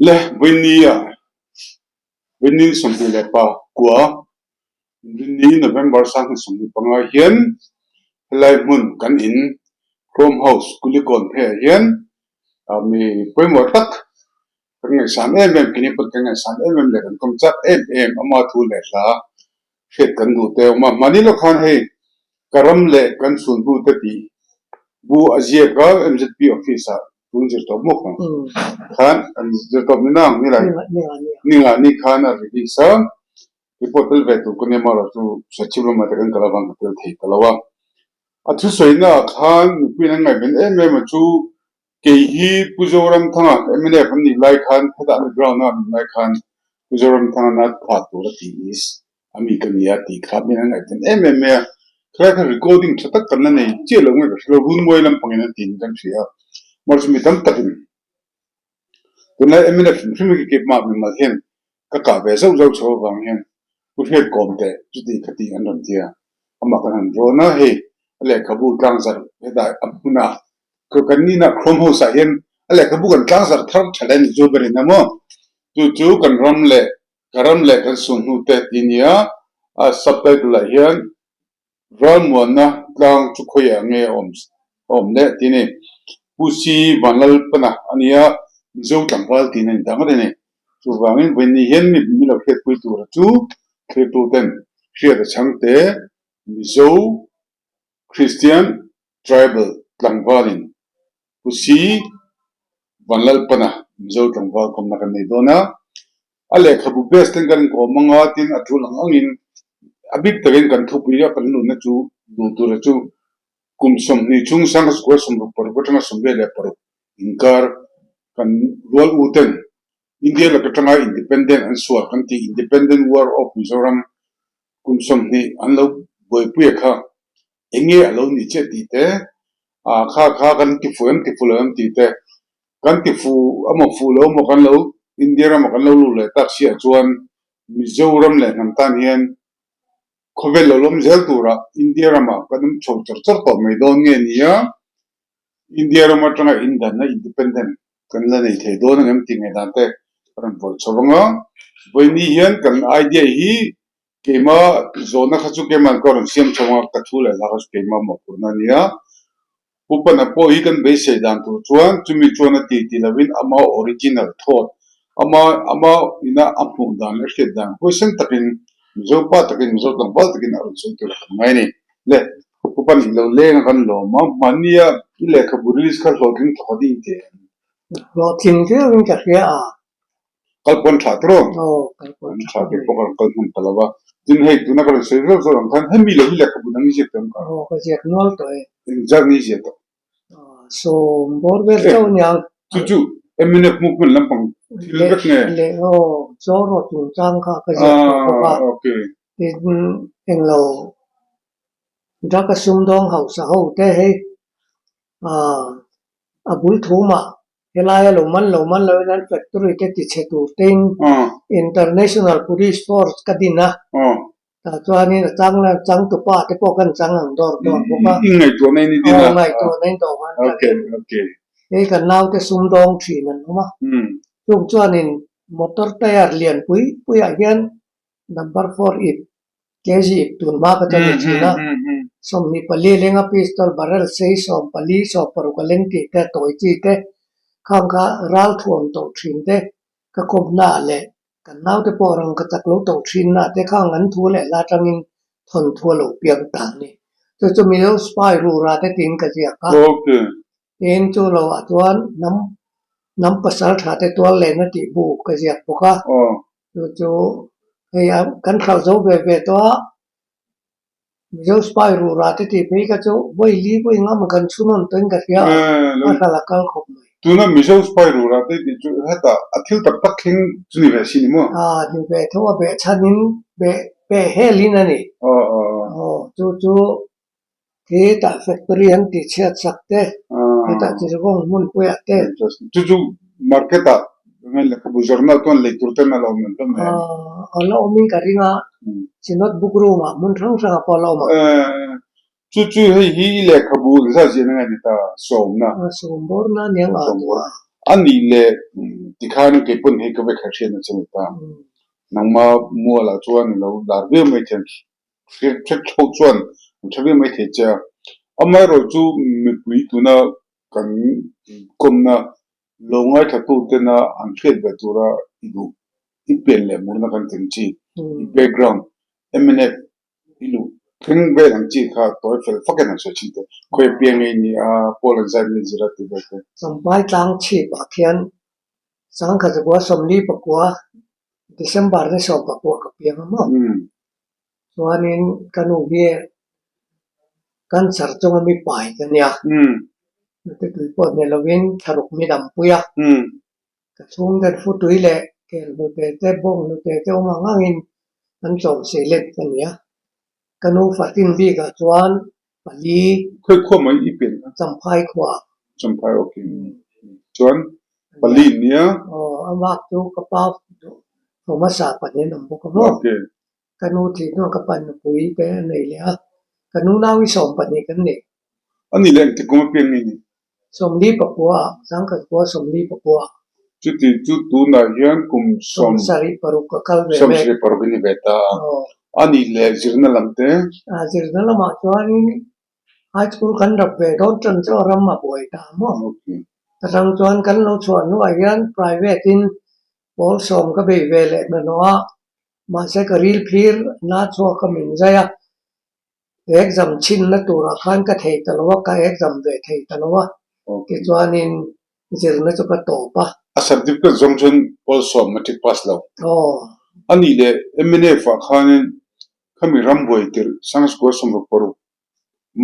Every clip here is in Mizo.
Le Vawinia Vawinia 24 Inrinni November 2025 hian helai hmun kan in Chrome House Kulikawn pheiah hian mi pawimawh tak kan ngaihsan em em kini pawh kan ngaihsan em em leh kan kawm chak em em ama thu leh hla hriat kan duh te awm a. Mahni lawk khan hei ka ram leh kan chhun hnu te tih bu a ziak a MZP office ah tun zir tawp mawk ang khan an zir tawp ni nang ni lai ningah ni khan a release a report tel ve tur ka nia marawh chu Sachip lamah te kan kal avang ka tel thei ta lo a. A thusawi naah khan mipuiin an ngaihven em em a chu Kei hi Pu Zoramthanga mnf an nih lai khan hetah an ground a an awm lai khan Pu Zoramthanga na tha tur a tih is a mi ka nia tih kha min an ngaihtuah em em mai a. Khalai kha recording tha tak kan la nei chiah lo nge ka hre lo, Runmawi lampangin an tiin kan hria a, mahse mi tam takin tunlai mnf hrim hrim hi keimah mimal hian Ka kah ve zauh zauh chho avang hian Pu Hriat kawm teh chuti kha tih an rawn ti a, amah kan han rawn a, hei a lehkhabu tlangzarh hetah a hmun a, kan nihna Chrome House ah hian a lehkhabu kan tlangzarh thar tha leh a ni chu berin a maw? Chu chu kan ram leh ka ram leh kan sun hnu te ti nia, a subtitle ah hian Ralmuanna tlang chu khawiah nge a awm a awm leh tih a ni. Pu C Vanlalpana a nia, Mizo tlangval tiin a ni ta ngawt a ni. Chuvangin vawiin hian mi mi lo hriatpui tura chu thirtuten hriat a chhang te Mizo Kristian Tribal tlangvalin Pu C Vanlalpana Mizo tlangval kawmna kan nei dawn a, a lehkhabu best ten kan inkawm ang a, tin a tul ang angin a bik takin kan thupui a kan luhna chu duh tura chu kum 20 chhung 1966 atanga 86 inkar kan rual u ten India laka atanga independent an sual kan tih Independent War of Mizoram kum 20 an lo buaipui a kha eng nge a lo nih chiah tih te, ah kha kha kan ti fuh em ti fuh lo em tih te, kan ti fuh emaw fuh lo emaw kan lo India ramah kan lo luh leh tak siah chuan Mizoram leh hnam tan hian khawvel lo lawm zel turah India ramah kan awm chho char char tawh mai dawn nge nia, India ram atanga indanna independent kan la nei thei dawn ang em tih ngaihdan te ka rawn vawrh chho vang a, vawiin hian kan idea hi Keimah zawhna kha chu keimah ka rawn siam chho a, ka thu leh hla kha chu keimah mawhphurhna a nia. Pu Pana pawh hi kan beisei dan tur chuan chumi chuan a ti ti lovin ama original thought, ama ama ina a hmuh dan leh a hriat dan huaisen takin Mizo pa takin Mizo tlangval takin a rawn sawi tur a kan ngai a ni. Le, Pu Pan i lo leng a kan lawm a, mahnia i lehkhabu release kha hlawhtling thawk a ding teh em? Hlawhtling viauin ka hria a. Kal pawn tha tawh aw. Kal pawn tha te pawh ka rawn kal hman ta lo va. Tin hei tuna ka rawn sawi zauh zauh ang khan hemi lo hi lehkhabu dang i ziak tawh em ka? Aw ka ziak nual tawh e. Engzat nge i ziak tawh? Sawm bawr vel chauh a niang. Chu chu mnf movement lampang thil vek nge? Leh aw Zoro chungchang kha ka ziak tawh bawk a. Okay. Tin englo drug a sumdawng hausa ho te hei a bul thumah Helaia lo man lo man loin an factory te tichhe tur tein International Police Force ka din a, tah chuanin a chang la changtupa te pawh kan chang ang dawr dawr bawk a. I ngaihtuahna in i din a. Aw ngaihtuahna in dawr an tangin hei kan naute sumdawng thin an awm a, chung chuanin motor tyre lian pui puiah hian number four ip KG ip tun hma ka chuan i thin a, 24 lenga pistol barrel sei 14 60 a leng tih te tawi chi te khang kha ral thuam tawh thin te ka kawmna ah leh kan naute pawh rang ka chak lo tawh thin na te khang an thu leh hla tangin thawnthu a lo piang ta a ni. Chu chu Mizo spy rura te tiin ka ziak a, tin chu lo ah chuan hnam hnam pasal tha te tual lehna tih bu ka ziak bawk a. Chu chu hei a kan hralh zo ve ve tawh a, Mizo spy rura te tih phei kha chu vawi li vawi ngam kan chhun awn tawhin ka hria a, a hralh a kal khawp mai. Tuna Mizo spy rura te tih chu hetah a thil tak tak thleng chu ni ve si ni maw? Aa ni ve tho a, behchhanin beh beh helin a ni. Aw aw aw. Aw chu chu Hetah factory an tih chhiat sak te, hetah Tirivawng hmunpuiah te. Chu chu market ah lehkhabu zawrhna chuan lei tur ten a la awm em hlawm em? A la awmin ka ring a, Synod book room ah hmun hrang hrangah pawh a la awm ang. Chu chu hei hi i lehkhabu engzat ziahna nge ni ta? Sawmna. Sawm bawrna a nia ngah duh a. A nih leh tikhan kei pawn hei ka vekha hriatna che ni ta. Nangma mualah chuan i lo lar viau mai thei ang. Hriat tho chuan an tha viau mai thei che a. Amaherawhchu mipui tuna kan inkawmna lo ngaithla tena an hriat ve tura i duh i pian leh murna kan tih ang chi i background mnf i luh thleng vel ang chi kha tawi fel fakin an sawi thin te khawi piang ngei ni a pawl an zai mai zir a ti vel te. Champai tlang chhip ah khian Sangkhat zakua 44 December ni 19 ka piang a maw? Chuanin ka nu hi cancer chunga mi pai ka nia. Nute tui pawh hne lovin thlaruk mi dampui a. Ka chhungte futui leh kel hnute te bawng hnute te awm ang angin an tlawm sei let ka nia. Ka nu fatin bikah chuan pali. Khawi khua mai i pian kha? Champhai khua. Champhai ok. Chuan pali nia? Aw a bak chu ka pa hmasa pahnih an awm bawk a maw? Ok. Ka nu thih hnuah ka pa nupui te a nei leh a, ka nu nau hi 12 kan nei. A ni leh engtik kum apiang nge ni? 49 ah, 1949 ah. Chuti chu tunah hian kum sawm. 76 ka kal ve mek. 76 i ni ve ta a. A ni leh zirna lam te? Zirna lamah chuanin high school kan rap ve dawn tan chu a ram a buai ta maw? Ta tang chuan kan lo chhuah hnuah hian private in pawl sawm ka bei ve leh hnahnawh a. Mahse ka ril phir na chhuak a min zai a, exam chhinna turah khan ka thei ta lo a, ka exam ve thei ta lo a, tichuanin zirna chu ka tawp a. A certificate zawng chuan pawl sawm matric pass lo. Aw. A nih leh mnf ah khanin khami rambuai tirh Sangchukua 66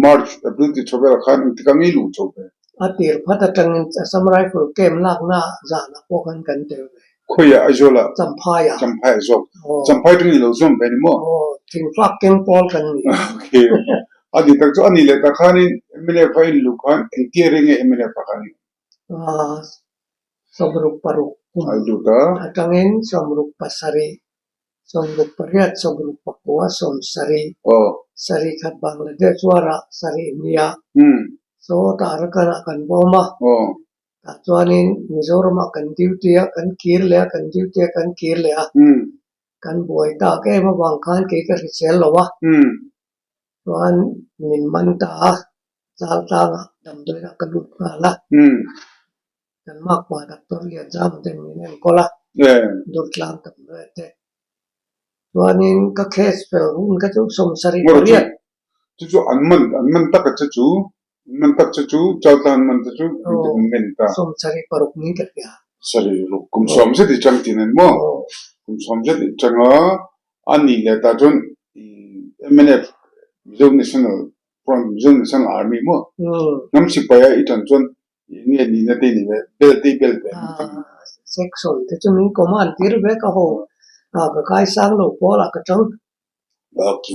March, April ti chho velah khan engtik ang i luh chho ve? A tir phat atangin Assam Rifle camp lakna zanah pawh khan kan tel ve. Khawiah Aizawlah? Champhaiah. Champhaiah zawk. Champhai atangin i lo zawm ve ni maw? Aw, thingfak keng pawl kan ni. Okay. A ni tak chu a ni leh tak khanin mnf a inluh khan engtia reng nge mnf ah khan i awm? 66 kum atangin 67 68, 69, 70, sarih khat Bangladesh war ah sarih nia saw Arakan ah kan bawm a, tah chuanin Mizoram ah kan duty a, kan kir leh a, kan duty a, kan kir leh a, kan buai tak em avang khan kei ka hrisel lo a, chuan min man ta a, chal tlang ah damdawiin ah ka lut nghal a. Kan makpa Doctor Lianzama ten min enkawl a, Durtlang tam ve te. Chuanin ka case fel hun kha chu 78. Chu chu an man, an man tak a che chu, an man tak che chu, Chaltlang an man te chu engtik an men ta? 76 ni ka hria. Sarih ruk, kum sawm zet i chang tih nen maw? Kum sawm zet i chang a, a nih leh tah chuan mnf, Mizo National Front, Mizo National Army maw? Hnam sipai a i tan chuan Nge nihna te ni ve, bel te i bel ve ang tak. Section te chu min command tir vek a ho, ka kaisang lo pawl ah ka tang. Ok,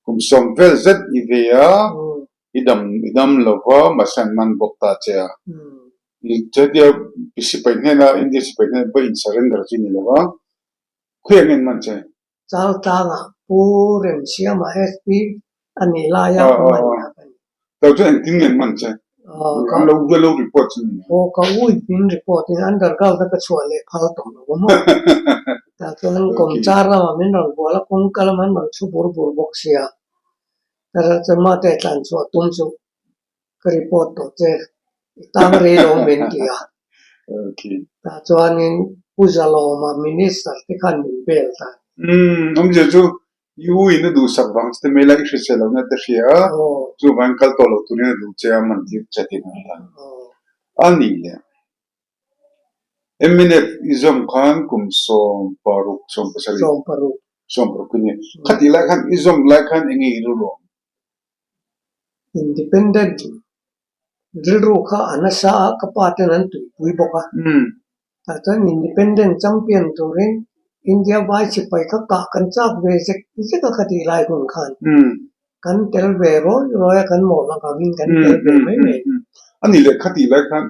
kum sawm vel zet i ve a, i dam i dam lo va, mahse an man bawk ta che a. Hetia sipai hnena India sipai hnena va in surrender chu i ni lo va, khawiah nge an man che? Chaltlangah Pu Remsiama SP a nih laia a man kha ka ni. Tau chuan engtin nge an man che? An lo ve lo report chu ni. Aw ka ui min report in underground a ka chhuah leh phal tawh lo a maw. Tah chuan kawmchar lamah min rawn bual a, kawngka lamah an rawn chhu bur bur bawk sia. Tah chuan mate tlan chhuah tum chu ka report tawh che i tang rei lo min ti a. Tah chuanin Pu Zalawma Minister te khan min bel ta. Umm awmzia chu i u in a duhsak vang che te mai la i hrisel lohna te hria a, chuvangin kal tawh lo turin a duh che a man tir che tih a ni ta. A nih leh mnf i zawm khan kum 16, 17, 16 i ni. Khatih lai khan i zawm lai khan enge i rilru awm? Independent rilru kha a nasa a, ka pa ten an tuipui bawk a. Tah chuan Independent champion turin India vai sipai kha kah kan chak ve zek zek a ka tih lai hun khan kan tel ve rawi rawi a, kan mawh ang angin kan tel ve mai mai. A nih leh kha tih lai khan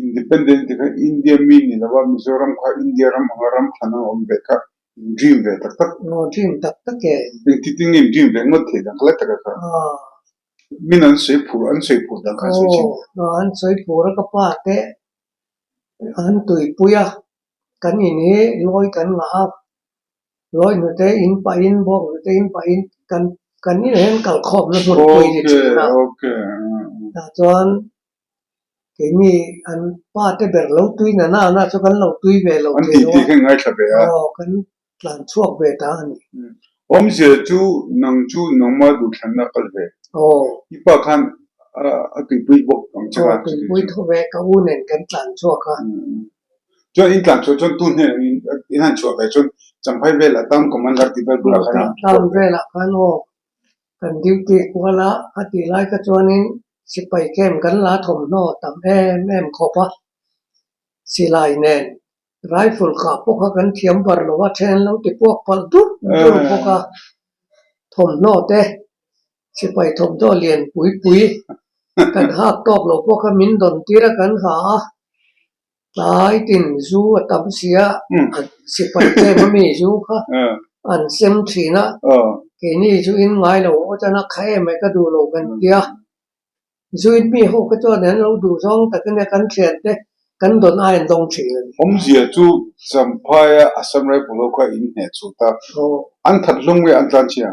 Independent ti kha India mi ni lova Mizoram kha India ram anga ram thlan anga awm ve kha in dream ve tak tak. Aw dream tak tak e. Engti tin nge in dream ve ngawt thei dan kha lai taka kha. Min an sawi phur, an sawi phur dan kha an sawi thin. Aw, an sawi phur a ka pa te an tuipui a, kan in hi lawi kan ngah a, lawi hnute in pahin bawk hnute in pahin kan kan inah hian kalkhawmna hmunpui ni thin a. Tah chuan keini an pa te ber lo tui na na na chu kan lo tui ve lo thei lo a, aw kan tlan chhuak ve ta a ni. Awmzia chu nang chu nangma duhthlanna kal ve. Aw. I pa khan a tuipui bawk ang che kha. Aw tuipui tho ve ka u nen kan tlan chhuak a. Chuan in tlan chhuah chuan tu hnen in han chhuah ve chuan Champhai velah town commander tih vel bulah khan in Town velah khan aw kan duty kual a, a tih lai kha chuanin sipai camp kan la thawmhnaw tam em em khawp a, silai nen Rifle kah pawh kha kan thiam bar lo a, then lo ti puak palh dur dur bawk a, thawmhnaw te sipai thawmhnaw lian pui pui kan hak tawk lo pawh kha min dawn tir a kan ha a, tlai tin zu a tam si a, sipai tlem a mi zu kha an sem thin a, keini chu in ngai lo aw chuan a kha em mai ka duh lo kan tia. Zuin mi ho kha chuan an lo duh zawng tak ania kan thian te kan dawn ai an dawng thin a ni. Awmzia chu Champhaia Assam Rifle ho kha in hneh chhuh ta. An that hlawm nge an tlan chhia?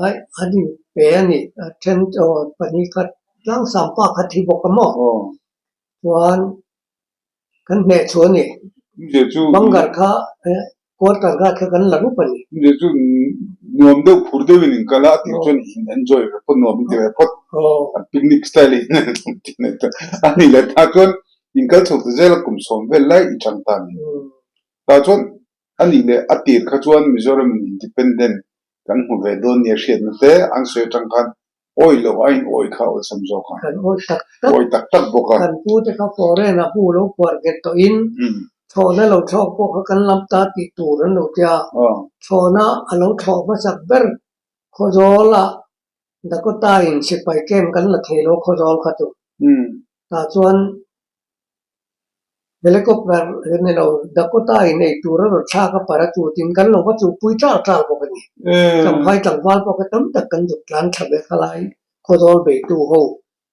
Ai, an in pe a ni. A then aw pahnih khat tlangsam pa kha thi bawk a maw? Chuan Kan hneh chu a ni. Bangar kha quarter kha kha kan la rup a ni. Hmeichhe chu nuam deuh phur deuhin in kal a, a tih chuan in enjoy ve phawt nuam in ti ve phawt. An picnic style in a ni leh ta chuan in kal chho ta zel a kum sawm vel lai i chang ta a ni. Tah chuan a nih leh a tir kha chuan Mizoram in independent kan hmu ve dawn nia hriatna te an sawi atang khan Awi lo a in awi kha awlsam zawk a. Kan awi tak tak. Awi tak tak bawk a. Kan pu te kha foreign ah bu lo khuar nghet tawh in thlawhna lo thlawk pawh kha kan lam ta tih tur an lo tia. Thlawhna a lo thlawh hmasak ber Khawzawl ah Dakota in sipai camp kan la thei lo Khawzawl kha chu. Tah chuan Helicopter ni lo, Dakota in ei tur a rawn thlak a parachute in kan lo va chuhpui tlar tlar bawk a ni. Champhai tlangval pawh kha tam tak kan zuk tlan thla ve kha lai Khawzawl beitu ho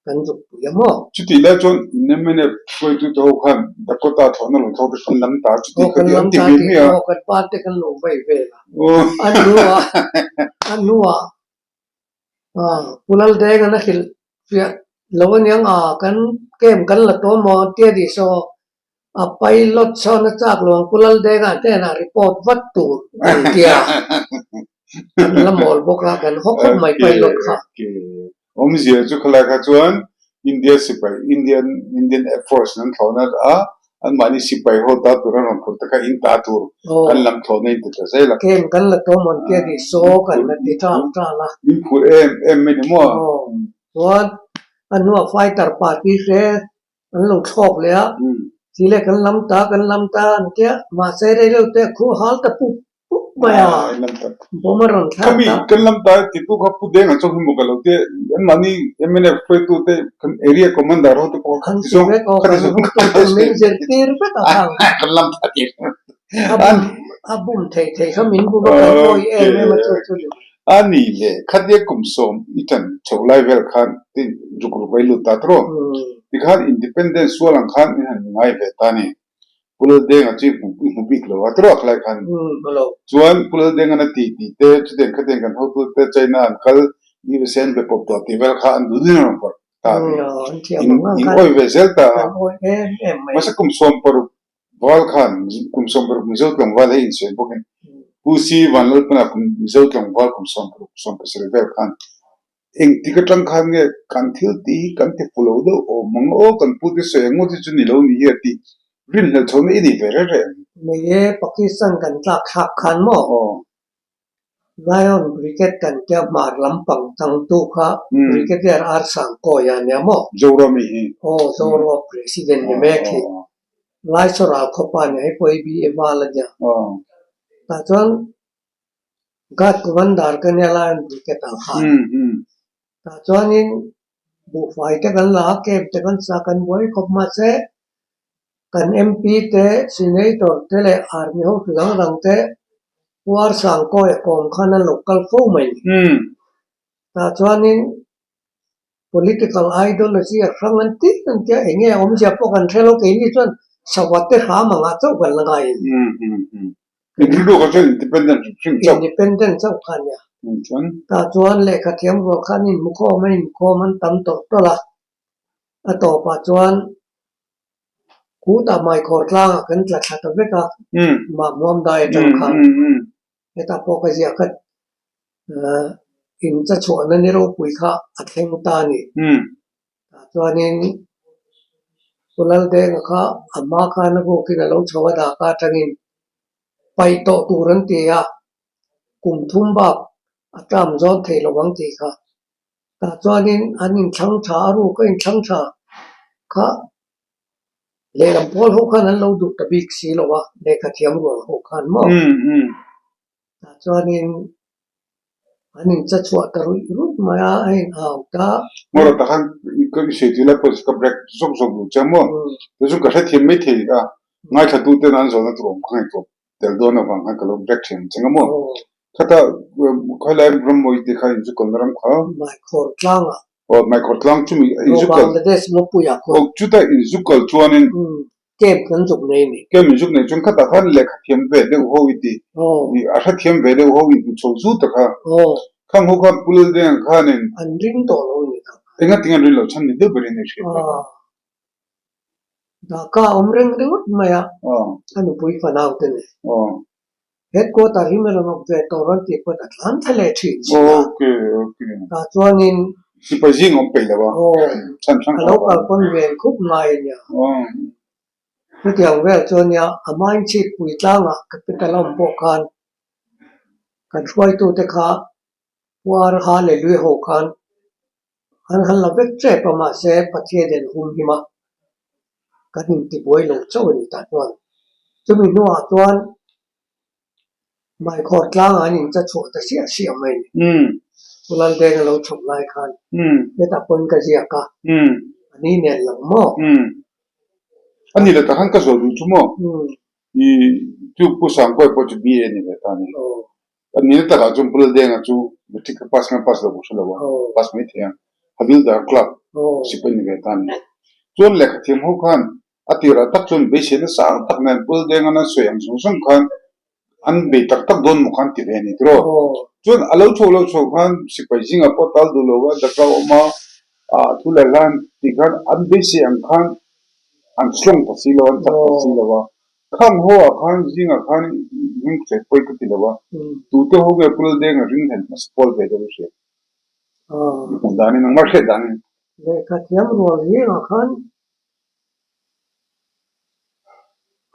kan zuk pui a maw? Chutih lai chuan in mnf hruaitute ho khan Dakota thlawhna lo thlawk te kan lam ta chuti kha ti an ti ve mai a. Aw kan pa te kan lo vei vel a. A hnuah a hnuah Pu Laldeng an a hrilh fiah lo aniang a, kan camp kan la tawh maw tia tih saw a pilot sawn a chak lo ang Pu Laldenga hnenah report vat tur an tia kan la mawl bawk a, kan haw khawp mai pilot kha. Awmzia chu khalai kha chuan India sipai Indian Indian Air Force an thlawhna a Anmahni sipai ho ta tur a rawn phur te kha in ta tur kan lam thlawhna in ti ta zel a. Kem kan la tawm an tia tih saw kan la ti ṭal ṭal a. In phur em em mai ni maw? Aw. Chuan a hnuah fighter party te an lo thlawk leh a, ti leh kan lam ta kan lam ta an tia, mahse rei deuh te khu hal ta pup pup mai a, bawm a rawn thlak ta. Khami kan lam ta titu kha Pu Denga chu hmu ka lo te, anmahni mnf hruaitu te kan area commander ho te pawh kha ti zawng kha ti zawng kha ti min zirtir vek a khang. Kan lam ta ti. A bum thei thei kha min bum a kan pawi em em a chu chu ni. A ni le, khatia kum sawm i tan chho lai vel khan tin ruk ruk a i lut ta tawh. Tikhan independence sual ang khan in han ngai ve ta ni. Pu Laldenga chu i hmu bik lo a tawk lai khan chuan Pu Laldenga'n a ti tih te chutiang khatiang kan hotu te China an kal USA an be pawp tawh tih vel kha an duh din a rawn pawrh ta a ni. In awi ve zel ta a. Mahse kum 60 val khan kum 60 Mizo tlangval hei insawi bawkin Pu C Vanlalpana kum Mizo tlangval kum 60 17 vel khan Engtik atang khan nge kan thil tih hi kan ti fu lo deuh awm ang aw, kan pute sawi ang ngawt hi chu ni lo ni hi a tih rinhlelh chhohna i nei ve reng reng. Nei e, Pakistan kan tlak thlak khan maw? Lion Brigade kan tia hmar lampang changtu kha Brigadier R Sangkawia a nia maw? Zorami hi. Aw, Zoraw President ni mek hi. Laichawra khawpa nia hei pawh ABA val a nia. Tah chuan Guard Commander ka nia Lion Brigade ah khan. Tah chuanin buhfai te kan la a, camp te kan sa kan buai khawp mahse kan MP te, Senator te leh Army hotu dang dang te Pu R Sangkawia kawm khan an lo kal fo mai ni. Tah chuanin. Political ideology a hrang an ti an tia eng nge a awmzia pawh kan hre lo keini chuan sahuat te hram angah chauh kan la ngai in. Independent chauh kha nia. Tah chuan lehkha thiam rual khan inhmukhawm a inkhawm an tam tawlh tawlh a, a tawpah chuan khutah Maikhawr tlangah kan tla thla ta vek a, Mahmuam dai atang khan. Hetah pawh ka ziah khat in cha chhuahna ni ropui kha a thleng ta a ni. Tah chuanin Pu Laldenga kha a hma khan a rukin a lo chho a dak a atangin paih tawh tur an ti a, kum thum bak a term zawn thei lo ang tih kha. Tah chuanin an inthlang tha a ruk a inthlang tha kha Lehlam pawl ho khan an lo duh ta bik si lo a, lehkha thiam rual ho khan maw? Tah chuanin an incha chhuah ta ruih ruih mai a, a in au ta. Ngawrh ah khan ka i sawi tih lai pawh ka break zawk zawk duh che maw? Chu chu ka hrethiam mai thei a, ngaithla tu ten an zawhna tur awm kha ngaihtuah tel dawn avang khan ka lo break thin ang che nga maw? Khata khawilai rammawi te kha inzukawlna ram kha. Maikhawr tlangah Aw Maikhawr tlang chumi a inzuk kal. Bangladesh Mawpuia khaw. Aw chuta inzuk kal chuanin. Camp kan zuk nei a ni. Camp inzuk nei chuan khatah khan lehkha thiam ve deuh ho i ti. A hre thiam ve deuh ho in hmu chho zu ta kha. Khang ho khan Pu Laldenga khanin. An ring tawh lo a ni ta. Enga tinge an rin loh chhan ni deuh berin a i hriat ve. Dhaka a awm reng ringawt mai a, a nupui fanau te nen. Headquarter hi min rawn awm ve tawh rawn tih pawn a tlan thla leh thin si a. Tah chuanin. Sipai zing awm peih lo a. Chhan hrang A lo kal pawn ven khup ngai a nia. Chutiang vel chu a nia, a hmain chhip pui tlangah capital a awm pawh khan kan hruaitute kha Puar ha leh lui ho khan an han la vek tep a mahse Pathian in hum him a, kan intibuai lo chauh a ni tah chuan. Chumi hnuah chuan Maikhawr tlangah an incha chhuah ta siah siah mai a ni. Pu Laldenga lo chhawp lai khan hetah pawn ka ziak a, a ni nen lang maw? A ni le tah khan ka zawh duh chu maw? I chu Pu Sangkawi pawh chu BA ni ve ta a ni. A nihna takah chuan Pu Laldenga chu matric kha pass nge pass lo pawh hre lo a, pass mai thei a, Havildar Club sipai ni ve ta a ni. Chuan lehkha thiam ho khan a tirah tak chuan beiseina sang tak nen Pu Laldenga nan sawi ang zawng zawng khan an bei tak tak dawn maw khan ti ve a ni tiraw. Chuan a lo chho lo chho khan sipai zingah pawh tal duh lo a, daka awm a, thu leh hlan tih khan an beisei ang khan an strong ta si lo, an chak ta si lo a. Khang ho ah khan zingah khan hming sawi pawi ka ti lo a, tute ho nge Pu Laldenga ring hlen hmasa pawl ve deuh i hria? I hmuh danin, nangmah hriat danin. Lehkha thiam rual zingah khan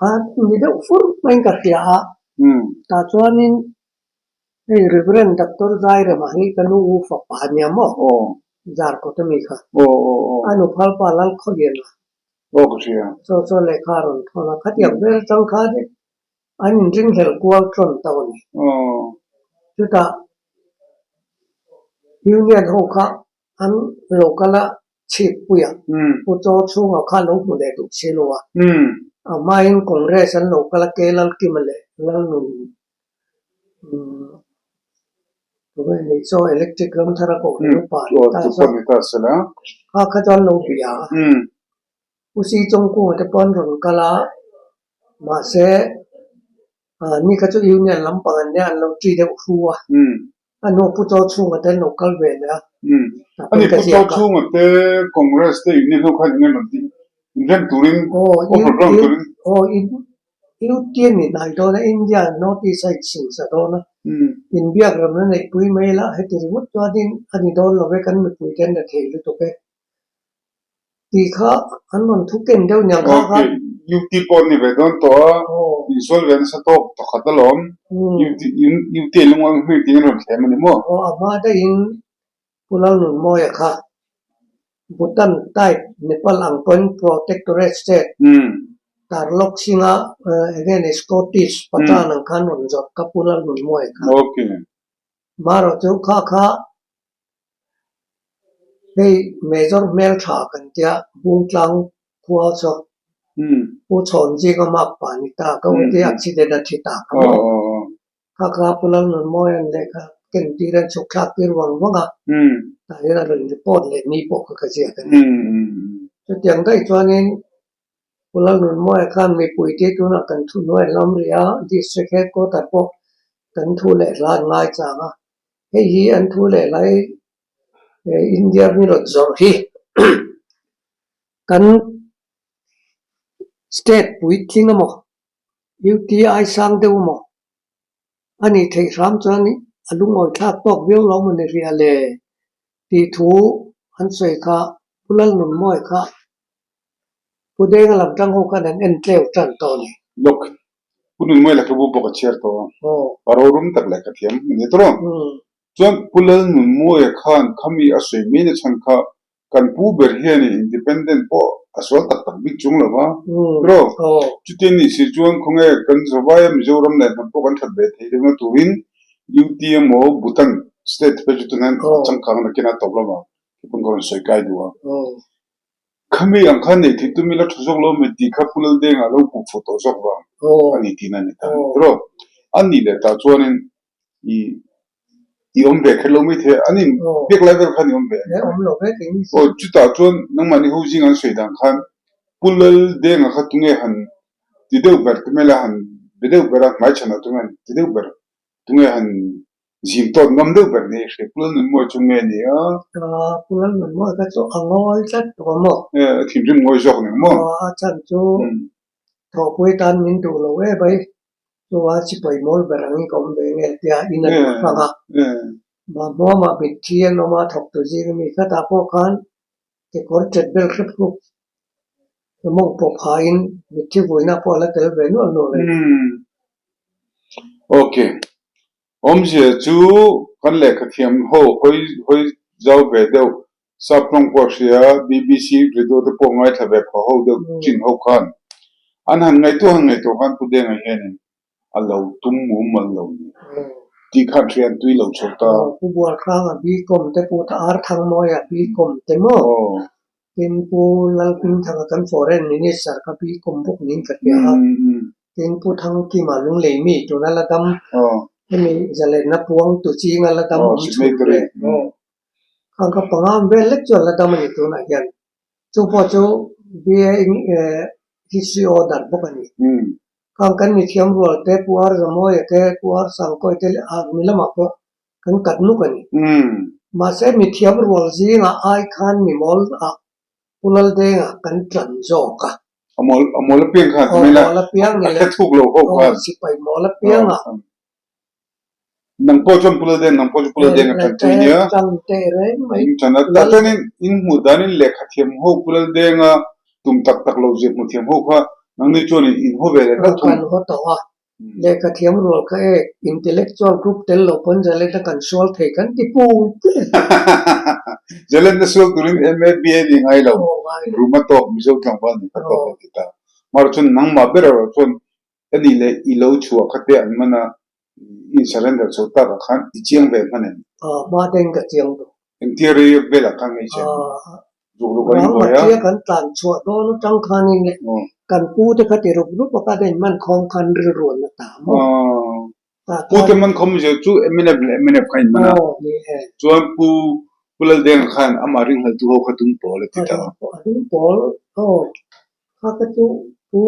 a ni deuh fur maiin ka hria a, tah chuanin hei Reverend Doctor Zairema hi ka nu u fapa a nia maw? Zarkawt ami kha. A nuphalpa Lalkhawliana Aw ka hria. Chaw chaw lehkha a rawn thawn a, khatiang vel atang khan an inringhlel kual tawn tawh a ni. Chutah Union ho kha an lo kal a chhip pui a, Pu Chaw chhungah kha lo hmu leh duh si lo a. A hmain Congress an lo kal a, Kelalkima leh Lalnun Tunge nih chaw electric ram thar a koh hlei upa ni ta chuan kha kha chuan lo bia a. U Si Chawngkunga te pawh an rawn kal a, mahse ni kha chu Union lampang an nia an lo ṭi deuh hru a. A hnu Pu Chaw Chhunga te an lo kal ve leh a. Ani Pu Chaw Chhunga te Congress te Union ho khan eng nge rawn tih? Inrem turin overground turin. Aw European in ai dawn a, India North East a insingsa dawn a, inbiak ramna neihpui mai la heti ringawt chuanin a ni dawn lo e, kan mipui te an la thei lutuk e tih kha an rawn thu ken deuh niang kha kha. Ok, UT pawh an ni ve dawn tawh a, insual ve nasa tawk pakhat alawm, UT UT lungawi hming tiin an rawn thlem a ni maw? Aw, a hma daihin Pu Lalnunmawia kha Bhutan type Nepal ang pawhin protectorate state Tarlok Singh-a enge ni Scottish Pathan ang khan rawn zawrh kha Pu Lalnunmawia kha. Marawh chu kha kha hei Major hmeltha kan tia Bungtlang khua chu Pu Chhawnzinga makpa ni ta ka u te accident a thi ta kha maw. Kha kha Pu Lalnunmawia'n lehkha. ken tir an chhuk thlak tir vang vang a, tah hian a rawn report leh ni pawh kha ka ziak a ni. Chutiang daih chuanin Pu Lalnunmawia khan mipuite tunah kan thuhnuai an la awm rih a, District Headquarter pawh kan thu leh hla an ngai chang a, hei hi an thu leh hla hi India mi rawn zawrh hi kan state puitling emaw UTI sang deuh emaw a nih theih hram chuan a lungawi thlak tawk viau lo maw ni ria le tih thu an sawi kha Pu Lalnunmawia kha Pu Denga lam tang ho khan an en tleu tan tawh a ni. Lawk, Pu Nunmawia lehkhabu pawh ka chhiar tawh a, pa rorum tak lehkha thiam a ni tawh. Chuan Pu Lalnunmawia khan khami a sawi mai na chhan kha kan pu ber hian independent pawh a sual tak tak bik chung lo va, tiraw? Chutin nih si chuan khawnge kan zavaia Mizoram leh hnam pawh kan that ve thei deuhna turin UT emaw Bhutan state te phei chu tunah hian a changkang nakin a tawp lamah khi pawn ka rawn sawi kai duh a. Khami ang khan nei thei tum ila tha zawk lo mai tih kha Pu Laldenga lo hmuh fuh tawh zawk vang a ni tihna a ni ta a ni tiraw? A nih leh tah chuanin i i awm ve kher lo mai thei a, an in biak lai vel khan i awm ve a ni. Aw chutah chuan nangmahni ho zing an sawi dan khan Pu Laldenga kha tunge han ti deuh ber tunge la han be deuh ber a hmaichhanah tunge han ti deuh ber tunge han Zim tawt ngam deuh ber ni hre Pu Lalnunmawia chu nge ni a? Pu Lalnunmawia kha chu a ngawi tlat tawh a maw? A thinrim ngawi zawk ning maw? A chhan chu thawhpui tan min duh lo em mai, chuvang sipai mawl ber angin ka awm ve nge tia in an la hmang a. Mahmuamah mitthi an awm a, thawktu zing ami khatah pawh khan kekawr chet bel hrep hrup mawng pawh phain mitthi vuina pawh a la tel ve nual nual a ni. Okay. Awmzia chu kan lehkha thiam ho hawi hawi zau ve deuh, sap tawng pawh hria, BBC radio te pawh ngaithla ve pha ho deuh chin ho khan an han ngaihtuah han ngaihtuah khan Pu Denga hianin a lo tum mumal lo ni tih khan hria an tui lo chho ta. Pu Bualhranga Bcom te Pu Arthangmawia Bcom te maw? Tin Pu Lalhmingthanga kan Foreign Minister kha Bcom bawk niin ka hria a. Tin Pu Thangkima Lunglei mi tuna la dam hemi zalenna puang tu chinga la dam awm chhun leh khang kha panga ang vel lek chuan la dam a ni tunah hian. Chu pawh chu BA History order bawk a ni. Khang kan mithiam rual te Pu Ar Zamawia te Pu Ar Sangkawi te leh Army lamah pawh kan kat nuk a ni. Mahse mithiam rual zingah ai khan mimawl ah Pu Laldenga kan tlan zawk a. A mawl a mawl apiang khan Aw mawl apiang ni a hre thuk lo ho khan. Aw sipai mawl apiang a. Nang pawh chuan Pu Laldeng nang pawh chu Pu Laldenga tan pui nia. Tan teh reng mai. In tan a tah chuan in in hmuh dan in lehkha thiam ho Pu Laldenga tum tak tak lo zia hmuh thiam ho kha nangni chuan in in haw ve leh hlauh thung. Kan haw tawh a. Lehkha thiam rual kha e, intellectual group tel lo pawn Zalena kan sual thei kan ti pung pung. Zalena sual turin MA BA ni ngai lo, room a tawk Mizo tlangval ni kha tawk an ti ta. Mar chuan nangmah ber erawh chuan ka nih leh i lo chhuah kha te an man a, i in surrender chho tak ah khan i chiang ve hman em? Hma deng ka chiang duh. Engtia rei velah khan ngei che ruk ruk a in buai a. Rangmatia kan tlan chhuah dawn atang khanin leh kan pu te kha ti rup rup a khan a inman khawm khan rilru an la ta maw? Pu te man khawm zir chu mnf leh mnf kha inman a, chuan Pu Pu Laldenga khan amah ringhleltu ho kha tum pawl a ti ta. A dum pawl aw kha kha chu Pu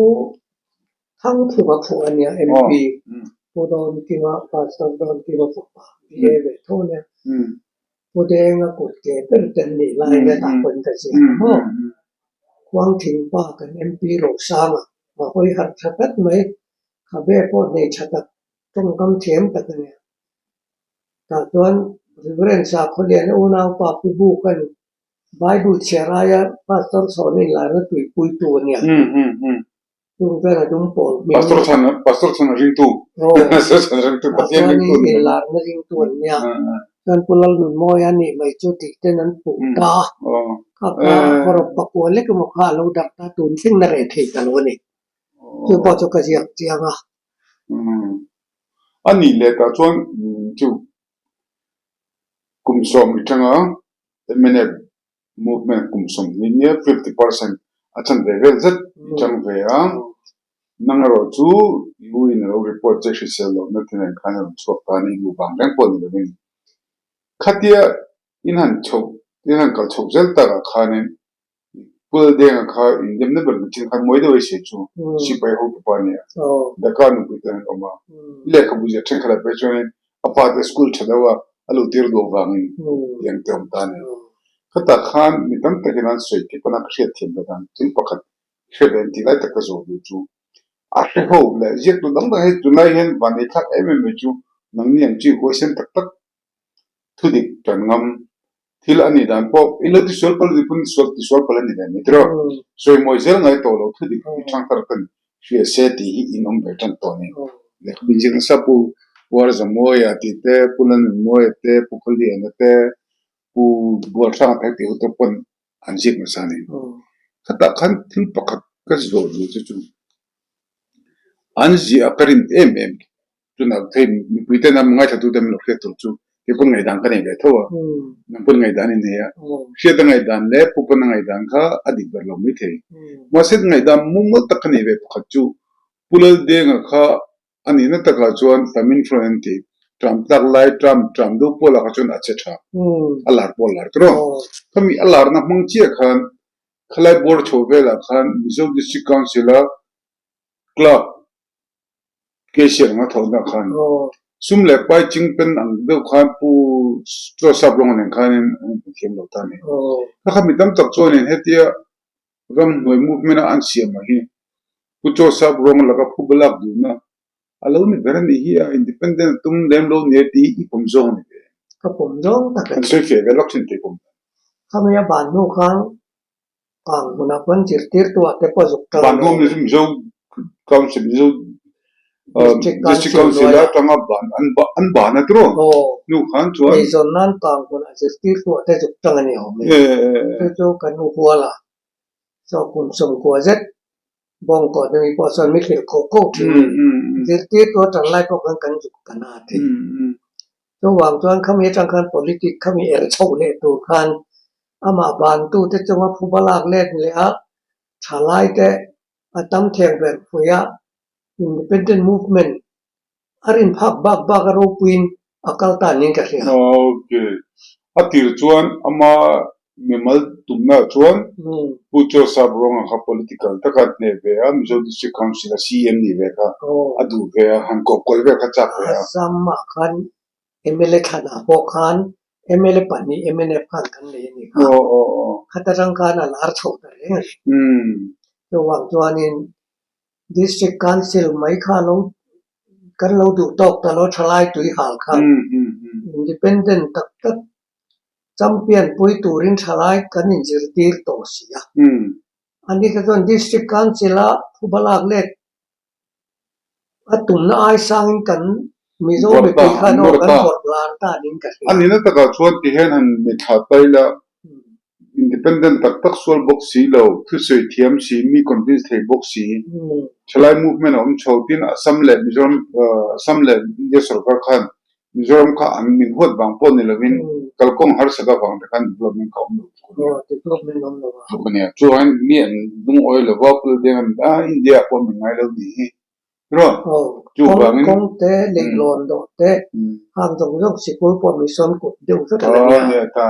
Thangphunga phuh a nia MP Pu Dawnkima Pastor Dawnkima fapa BA ve tho a nia. Pu Denga kut ke ber te an nih lai vel ah pawn ka ziak a maw? Khuangthingpa kan MP Rosanga a hawi harh tha tlat mai. Khabe pawh nei tha tak tawngkam thiam tak a nia. Tah chuan Reverend Sakhawliana unaupa Pu Bukan Bible chhiar aia Pastor Chhawna inlarna tuipuitu a nia. Chung chuan a dum pawl hming. Pastor chhan Pastor chhan a ringtu. Pastor chhan a ringtu Pathian ringtu ni. Inlarna ringtu an nia. Chuan Pu Lalnunmawia nih mai chu tih ten an puh ta a. Kha kha hawrawp pakua lek emaw kha a lo darh ta tun thleng na reh thei ta lo a ni. Chu pawh chu ka ziak chiang a. A nih leh tah chuan chu kum sawm atanga mnf movement kum 20 nia 50% a chan ve vel zet i chang ve a, nang erawh chu U in a lo report che hrisel lohna te nen khan a rawn chhuak ta a ni, duh vang reng pawh ni lovin. Khatia in han chhoh, in han kal chhoh zel takah khanin Pu Laldenga kha indemna ber nichin khan mawi deuh a sawi chu sipai hotupa a ni a, Dhaka nupui te an awm a. I lehkhabu ziah thenkhat ah phei chuanin a pa te school tha deuh a a luh tir duh avangin tiang te awm ta a ni. Khatah khan mi tam takin an sawi tih pawn a ka hriat thiam ve dan thil pakhat hre ve an tih lai tak ka zawh duh chu a hre ho leh ziaktu dang dang hi tunlai hian vanei thlak em em mai chu nangni ang chi huaisen tak tak Thudik tan ngam thil a nih dan pawh in lo tisual palh a nih pawn sual tisual palh a ni ve mai tiraw? Sawimawi zel ngai tawh lo thudik hi thangthar ten hria se tih hi in awm ve tan tawh a ni. Lehkhabu inziak nasa Pu Uarzamuaia tih te, Pu Lalnunmuaia te, Pu Khawliana te, Pu Bualhranga te tih ho te pawn an ziak nasa a ni. Khatah khan thil pakhat ka zawh duh che chu an ziah a ka rin em em Tunah thei mipui ten a ngaithla tu te min lo hriat tur chu kei pawn ngaihdan ka nei ve tho a, nang pawn ngaihdan i nei a, hriat a ngaihdan leh pu pawn a ngaihdan kha a dik ber lo mai thei. Mahse ngaihdan mumal tak ka nei ve pakhat chu Pu Laldenga kha a nihna takah chuan Famine Front an ti, ṭam tlak lai ṭam ṭam deuh pawh lakah chuan a che ṭha, a lar pawh a lar tawh. Khami a larna hmang chiah khan khalai bawr chho velah khan Mizo District Council-a clerk Cashier anga thawhna khan sum leh pai ching pen ang deuh khan Pu Joseph Rawnga nen khanin an inhmu thiam lo ta a ni. Kha kha mi tam tak chuanin hetia ramhnuai movement a an siam ang hi Pu Joseph Rawnga laka phuba lak duhna a lo ni ber a nih hi a, independent a tum lem lo nia tih i pawm zawng a ni ve. Ka pawm zawng tak a ni. Kan sawi fiah ve lawk thin thei pawm. Khami a ban hnu khan Kang hmunah pawn zirtirtu ah te pawh zuk ṭang Ban hnuam ni chu Mizo Council, Mizo District Council atanga ban an ban a tiraw? Hnu khan chuan. Eizawn nan kang hmunah zirtirtu ah te zuk ṭang a ni awm e. Chu chu kan u hual a, chaw kum sawmkua zet bawngkawn ami pawh chuan mi hrilh koh koh ṭhin a ni. Zirtirtu a ṭan lai pawh khan kan zuk ta na a ti. Chuvang chuan khami atang khan politic khami er chhoh leh tur khan amah bantute chunga phuba lak let leh a thalaite a tam theng ber pui a, Independent Movement a rin phak bak bak a ropuiin a kal ta niin ka hria. Ok. A tir chuan ama mimal tumna chuan Pu Joseph Rawnga kha political taka hneh ve a, Mizo District Council a CM nih ve kha a duh ve a, han kawpkawi vel kha chak ve a. Assam-ah khan mla thlanah pawh khan mla pahnih mnf khan kan nei a nih kha. Khat atang khan a lar chhoh ta reng a ni. Chuvang chuanin District Council mai kha lo kan lo duh tawk ta lo thalai tui hal khan Independent tak tak Champion pui turin thalai kan inzirtir tawh si a. Ani te chuan District Council-a phuba lak let a tumna ai sangin kan Mizo mipui khan aw kan vawrh lar ta niin ka hria. A nihna takah chuan ti hian han mitthla tai la, Independent tak tak sual bawk si lo, thusawi thiam si, mi convince thei bawk si, thalai movement a awm chho tin Assam leh Mizoram Assam leh India sorkar khan Mizoram kha an min huat vang pawh ni lovin kalkawng harsat avang te khan development kha awm lo tluk a nia. Tluk a nia. Chuan mi an lungawi lo va, Pul Deng an a India ah pawh min ngai lo ni hi. Tiraw? Chuvangin. Kawng te, leihlawn dawh te, hang zawng zawng sikul pawh mission kut deuh vek a la nia. Nia ta.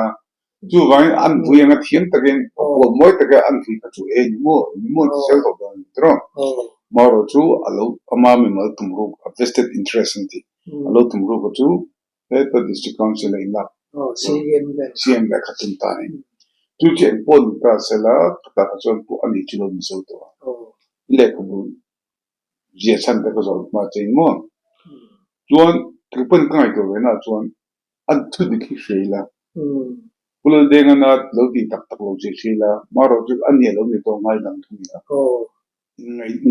Chuvangin an vui anga thiam takin a puan mawi taka an vui kha chu e ni maw, ni maw ti zel tawh dawn a ni. Tiraw? Marawh chu a lo ama mimal tum ruk a vested interest an ti. A lo tum ruk a chu heta District Council a inlak CM vel kha tum ta a ni. Chu chu eng pawh ni ta sela khatah kha chuan pawh a ni chu lo ni zo tawh a. I lehkhabu zia chhan te ka zawh hma che in maw? Chuan kei pawn ka ngaihtuah ve naah chuan a thu dik hi hria ila Pu Laldenga lo tih tak tak lo che hria ila marawh chu a nia lo ni tawh ngaidam thung ila.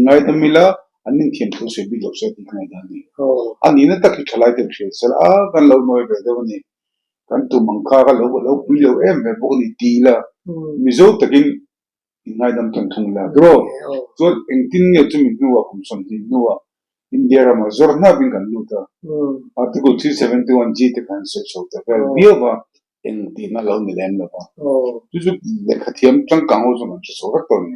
Ngaidam ila an inthiam thu sawi bik lo se tih ka ngaihdan a ni. A nihna tak hi thalai ten hria sela a kan lo nawi ve deuh a ni. Kan tum ang kha ka lo lo pui lo em ve bawk a ni ti ila Mizo takin inngaidam tan thung ila tiraw? Chuan engtin nge chumi hnuah kum 20 hnuah India ramah zawr hnapin kan lut a, Article 371 G te khan sawi chho ta vel viau va. Eng tihna lo ni lem lo va. Chu chu lehkha thiam changkang ho chu kan hre chho vek tawh a ni.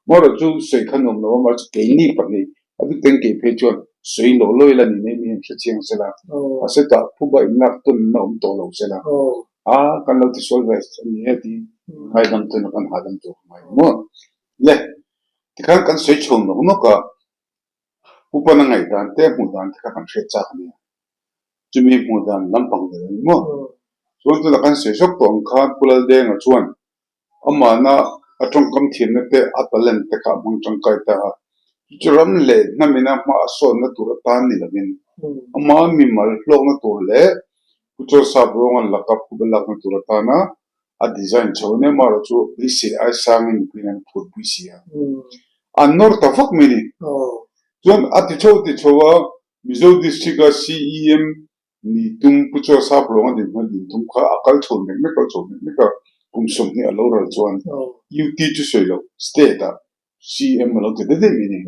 Marawh chu sawi kha nuam lo a, mahse keini pahnih a bik ten kei phei chuan. Sawi lo lo ila ni mai mi an hre chiang sela, mahse tah phuba inlak tawnna awm tawh lo sela, a kan lo tisual ve a ni e tiin ngaidam tawn a kan hahdam tur ka ngai maw? Le, tikhan kan sawi chho nawk nawk a, Pupana ngaihdan te hmuh dan te kha kan hriat chak a nia, chumi hmuh dan lampang vel a ni maw? Chuan tunah kan sawi zawk tawh ang khan Pu Laldenga chuan Amahna a tawngkam thiamna te a talent te kha a hmang tangkai ta a, chu chu ram leh hnamina hma a sawnna tur atan ni lovin ama mimal hlawkna tur leh Pu Chawlsap Rawngan laka phuba lakna tur atana a design chho a nia, amaherawh chu beisei ai sangin mipuiin an phurpui si a, an nawr ta vak mai a ni. Chuan a ti chho ti chho a, Mizo District-a CEM Ni tum Pu Chaw Sap Ruang a din hma din tum kha a kal chho mek mek, kal chho mek mek a, kum 20 a lo ral chuan UT chu sawi loh state ah CM a lo ti daih daih mai a ni.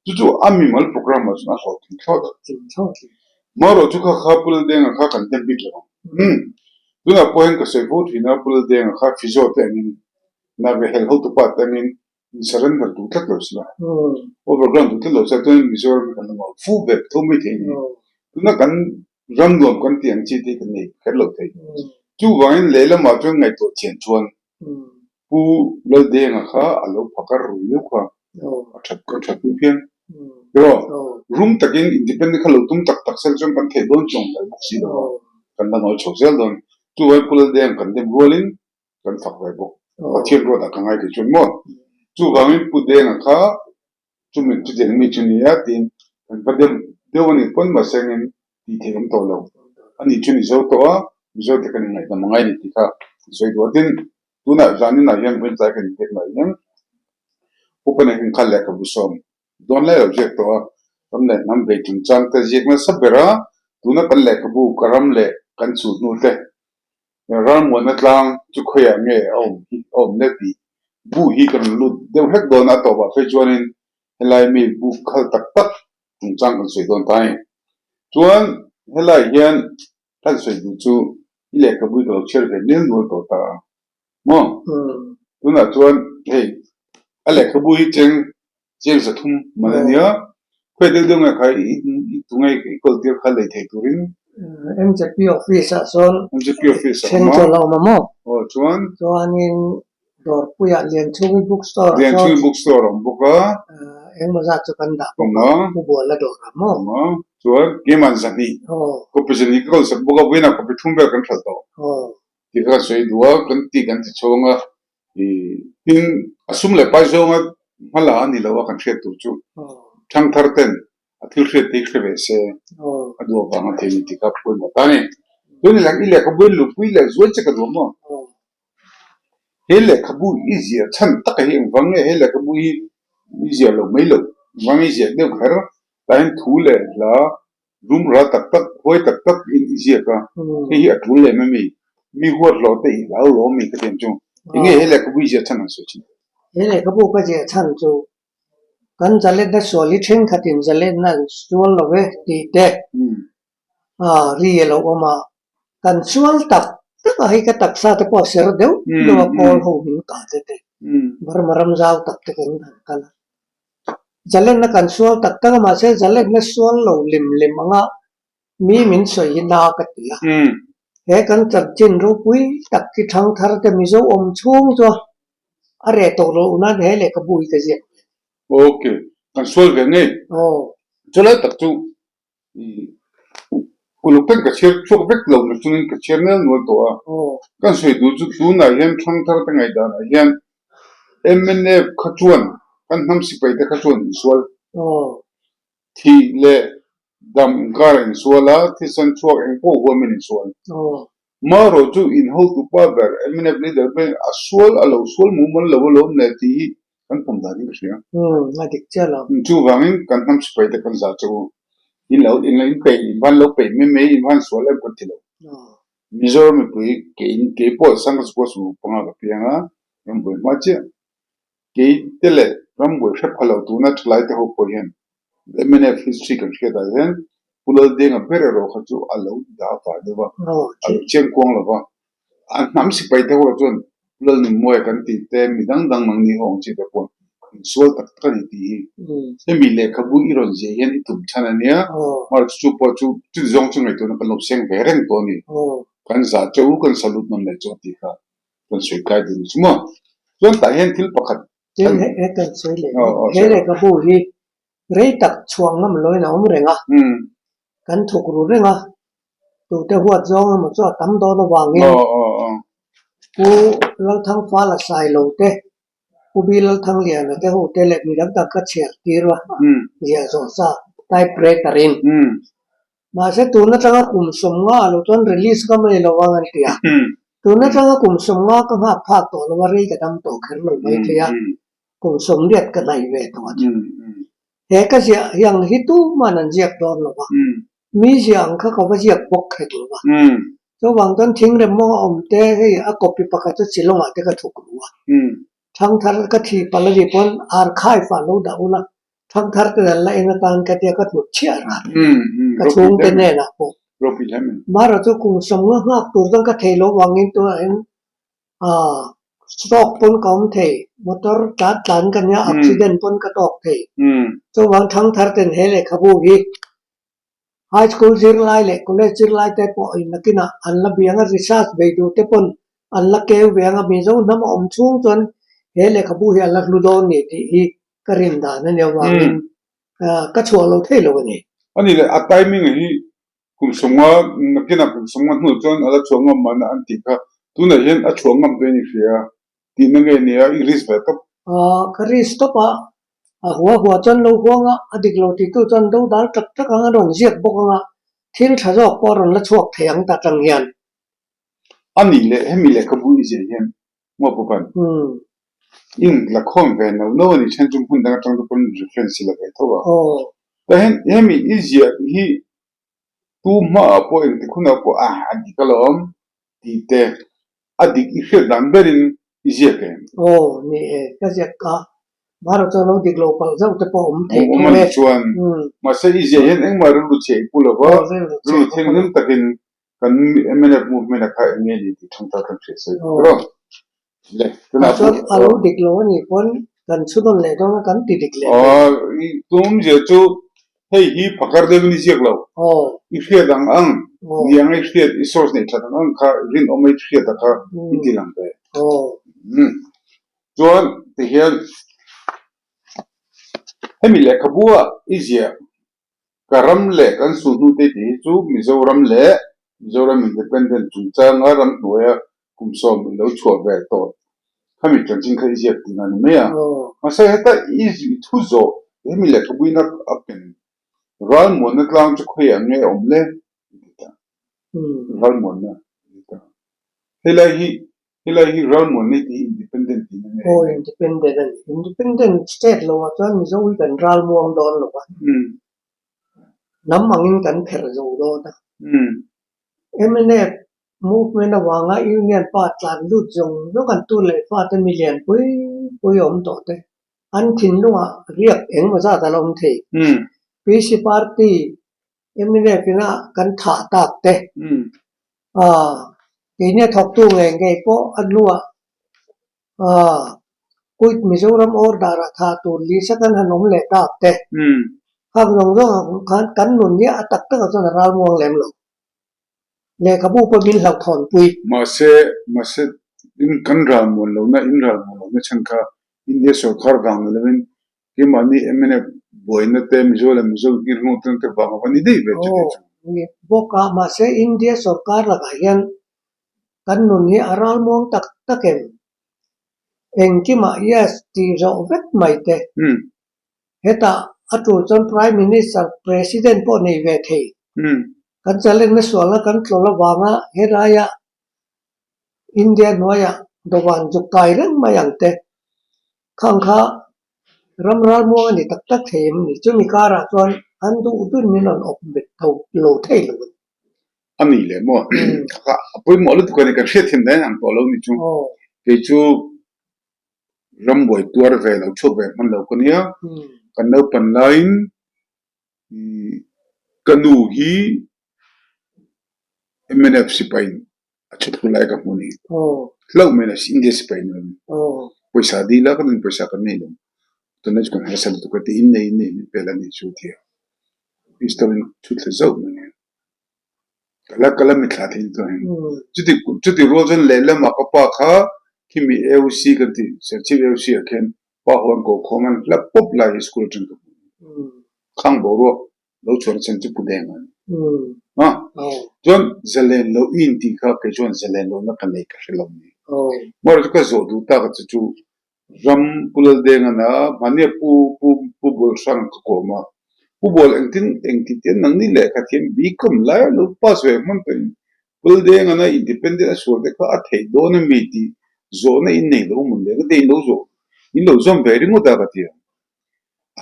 Chu chu a mimal programme ah chuan a hlawhtling thlawt a. Marawh chu kha kha Pu Laldenga kha kan dem bik lo ang. Tunah pawh hian ka sawi fo thin a, Pu Laldenga kha Fizo te angin, Naga hel hotupa te angin In surrender duh tlat lo sila, overground duh tlat lo sila chuan Mizoram hi kan la nuam fu ve tho mai thei a ni. Tuna kan ram nuam kan tih ang chi te hi kan nei kher lo thei. Chuvangin lehlamah chuan ngaihtuah chian chuan Pu Laldenga kha a lo phakar rui deuh kha a that a that pui phian. Erawh rum takin independent kha lo tum tak tak sela chuan kan theih dawn chuang hlel bawk si lo a, kan la nawi chho zel dawn. Chuvangin Pu Laldenga kan dem rualin kan fak ve bawk. Pathian ruatah ka ngai thei chuan maw? Chuvangin Pu Denga kha chumi chutiang mi chu nia tiin kan va dem deuh a nih pawn mahse engin tih theih awm tawh lo. Ani chu ni zo tawh a, Mizo te kan inngaihdam a ngai a ni tih kha kan sawi duh a. Tin, tunah zaninah hian vawiin tlai kan inpeknaah hian Upa nen hian kha lehkhabu sawm dawn lai lo ziak tawh a, ram leh hnam vei chungchang te ziak nasa ber a, tuna kan lehkhabu ka ram leh kan chhu hnu te Ralmuanna tlang chu khawiah nge a awm hi a awm le tih bu hi ka rawn lut deuh hlek dawn a, a tawpah phei chuanin helai mi bu khal tak tak chungchang kan sawi dawn ta a ni. Chuan helai hian kan sawi duh chu i lehkhabu hi ka lo chhiar ve nil nual tawh ta a maw? Tunah chuan hei a lehkhabu hi cheng Chiang 300 man a nia. Khawi deuh deuh nge kha i tunge i kawl tir kha lei thei turin? MZP office ah sawn MZP office ah then chu a lo awm a maw? Aw chuan. Chuanin Dawrpuiah Lianchhungi book store ah sawn. Lianchhungi book store a awm bawk a. Engmaw zat chu kan dah bawk a. Pu Buala dawr ah maw? Awm a. Chuan keimah 200. Aw. Copy 200 ka kawl sak bawk a, vawiinah copy thum vel kan hralh tawh. Aw. Ti kha ka sawi duh a, kan ti kan ti chho ang a. Tin, a sum leh pai zawnga hma la a ni lo a kan hriat tur chu thangthar ten a thil hriat te hi hre ve se a duh avanga thei ni tih kha pawimawh ta a ni. Tun i lehkhabu hi lupui leh zuai che ka duh maw? He lehkhabu i ziah chhan taka hi engvang nge he lehkhabu hi i ziah loh mai loh? Engvang i ziah deuh kher? Tah hian thu leh hla Rum ral tak tak, huai tak tak in i ziak a, hei hi a tul lem a mi? Mi huat hlawh te i hlau lo mi ka ti ang chu. Enge he lehkhabu i ziah chhan an sawi thin? He lehkhabu ka ziah chhan chu kan zalenna sual hi thenkhatin zalenna an sual lo e tih te ri a lo awm a, kan sual tak tak a hei ka taksa te pawh a ser deuh deuh a kawl ho min kah te te Burma ram zau tak te kan han kal a. Zalenna kan sual tak tak a, mahse zalenna sual lo lem lem anga mi min sawi hi na ka ti a. He kan chanchin ropui tak hi thangthar te Mizo awm chhung chu a reh tawh loh nan he lehkhabu hi ka ziak ve. Ok, kan sual ve ngei. Chulai tak chu Uluk ten ka chhiar chhuak vek lo na chungin ka chhiar nel nual tawh a. Kan sawi duh chu tunah hian thangthar te ngaihdanah hian mnf kha chuan kan hnam sipai te kha chuan insual thih leh dam inkar a insual a, thisen chhuak eng pawh huamin insual. Marawh chu in hotupa ber mnf leader pawhin a sual a lo sual mumal lo alawm le tih hi kan pawm dan in ka hria. Umm a dik chiah lo. Chuvangin kan hnam sipai te kan zah che u. In lo in lo in peih in van lo peih mai mai in van sual em kan ti lo. Mizoram mipui kei kei pawh Sangha Sports Group panga ka piang a, rambuai hma chiah. Kei te leh rambuai hre pha lo tuna thalai te ho pawh hian mnf history kan hriat ah hian Pu Laldenga ber erawh kha chu a lo dah vah deuh a, a lo chiang kuang lo va. A hnam sipai te ho chuan Pu Lalnunmawia kan tih te mi dang dang nangni ho ang chi te pawh insual tak tak a ni tih hi. Hemi lehkhabu i rawn ziah hian i tum chhan a nia. Amaherawhchu chu pawh chu chuti zawng chu ngaihtuahna kan lo seng ve reng tawh a ni. Kan zah che u, kan salute nawn leh chu a tih kha kan sawi kai dun chu maw. Chuan tah hian thil pakhat Tin, he kan sawi leh he lehkhabu hi rei tak chhuang ngam loin a awm reng a, kan thuk ru reng a, tute huat zawng emaw chu a tam dawn avangin Pu Lalthangfala Sailo te, Pu Bi Lalthangliana te ho te leh mi dang dang ka chhiar tir a, ziah zawh sa typewriter in. Mahse tun atanga kum 50 ah lo chuan release ngam a ni lo ang an ti a, tun atanga kum 50 ka nghak phak tawh lo a, rei ka dam tawh kher lo maithei a, kum 80 ka hnaih ve tawh a chu. He ka ziah hiang hi tuman an ziak dawn lo va, mi ziah ang kha ka va ziak bawk hek lo va. Chuvang chuan thingrem mawnga awm te hei a copy pakhat chu Shillong-ah te ka thuk ru a. Thangthar ka thi palh a nih pawn archive ah lo dah ula, thangthar te dan la eng atan ka tia ka hnut chhiah ran ka chhungte hnenah pawh. Marawh chu kum 50 nghak tur chuan ka thei lo vangin tunah hian Stroke pawn ka awm thei, motor tlan tlan ka nia accident pawn ka tawk thei. Chuvang thangthar ten he lehkhabu hi high school zirlai leh college zirlai te pawh in nakinah an la biang a, research bei duh te pawn an la keu ve ang a, Mizo hnam a awm chhung chuan he lehkhabu hi a la hlu dawn ni tih hi ka rin dan a nia vangin ka chhuah lo thei lo a ni. A ni leh a timing hi Kum 50 nakinah kum 50 hnu chuan a la chhuah ngam mahna an tih kha tunah hian a chhuah ngam dawn i hria tihna nge nia i risk ve tawp. Ka risk tawp a, a hua hua chuan lo huang a, a dik lo tihtu chuan do dal tak tak ang a rawn ziak bawk ang a, thil tha zawk pawh a rawn la chhuak thei ang ta tang hian. A nih leh hemi lehkhabu i ziah hian maw Pupan? In la khawm ve no no a nih then chu hmun dang atang te pawn reference i la ve tho a. Tah hian hemi i ziah hi Tu hmaah pawh engtik hunah pawh a a dik alawm tih te a dik i hriat dan berin i ziak em? Aw, ni e, ka ziak a. Bharat chuan lo dik lo palh zauh te pawh awm thei tho e. Chuan, mahse i ziah hian engmah rilru chhe i pu lo va, rilru thianghlim takin kan mnf movement a kha eng nge ni tih thangthar kan hriat sawi tur aw. Le, tunah Chuan a lo dik lo a nih pawn kan chhudawn leh dawn a kan ti dik leh thei. Aw, i tumzia chu hei hi phakar deuhin i ziak lo. I hriat ang ang, ni ang i hriat, i source neih that ang ang kha rinawm a i hriat a kha i ti lang ve. Chuan tihian hemi lehkhabu ah i ziah Ka ram leh kan sulhnute tih hi chu Mizoram leh Mizoram Independent chungchanga ramhnuaia kum 10 i lo chhuah ve tawh khami chanchin kha i ziak tihna a ni mai a. Mahse heta i thu zawh hemi lehkhabuin a ken ralmuanna tlang chu khawiah nge a awm le? I ti ta. Ralmuanna i ti ta. Helai hi Helai hi ralmuanna i tih hi independent tihna nge? Aw independent a ni. Independent state lo ah chuan Mizo hi kan ralmuang dawn lo a. Hnam angin kan pherh zo dawn a. Mnf movement avanga Union pa tlan lut zawng zawng an tu leh fate mi lian pui pui awm tawh te an thinlungah riak engemaw zat an awm thei. PC party mnf ina kan thah tak te Keini a thawktu ngei ngei pawh a hnuah Quit Mizoram order ah thah tur lisa kan han awm leh tak te. Khang zawng zawng ah khan kan nun hi a tak tak ah chuan a ral muang lem lo. Lehkhabu pawh min hlauhthawn pui. Mahse, mahse in kan ral muan lohna, in ral muan lohna chhan kha India sorkar vang ni lovin Keimahni mnf buaina te, Mizo leh Mizo nghirhnawh te te vang a va ni daih ve chu tih chu. Aw, ni bawk a, mahse India sorkar lakah hian kan nun hi a ralmuang tak tak em? Engkimah yes tih zawh vek mai te. Hetah a tul chuan Prime Minister, President pawh nei ve thei. Kan challenge na sualna kan tlawlh avanga helaia India hnuaiah dawvan zuk kai reng mai ang te. Khang kha ram ralmuang a ni tak tak thei em ni? Chumi karah chuan an duh dun min rawn awp bet tho lo thei lo a ni. A ni leh maw? A pawimawh lutuk a ni, kan hriat thiam daih ang tawh lo ni chu. Kei chu rambuai tuar ve lo chhuak ve hman lo ka nia, kan naupan laiin Ka nu hi mnf sipai a chhut hun lai ka hmu ni. Hlauh mai na India sipai ni lo. Pawisa dil a ka nun pawisa kan nei lo. Tunlai chu kan harsa lutuk a ti in nei in nei min pel a nih chu tia pistol in chhut thla zauh mai a. Ka la ka la mitthla thei lutuk a ni. Chuti chuti rual chuan lehlamah ka pa kha khimi AOC kan tih Serchhip AOC ah khian pa ho an koh khawm a an hla pawp lai hi school atang ka hmu. Khang boruak lo chhuahna chhan chu Pu Deng a ni. A chuan zalen loh i intih kha kei chuan zalen lohna ka nei ka hre lo ni. Amaherawhchu chu ka zawh duh tak a chu chu Ram Pu Laldenga'n a hmahnia Pu Pu Pu Bual hrang ka kawm a. Pu Bual engtin engti tian nangni lehkha thiam BCom lai a lo pass ve hman tawh in Pu Laldenga'n a independent a sual te kha a theih dawn a mi tih zawhna in nei lo mawn le ka ti a in lo zawh in lo zawm ve ringawt a ka ti a.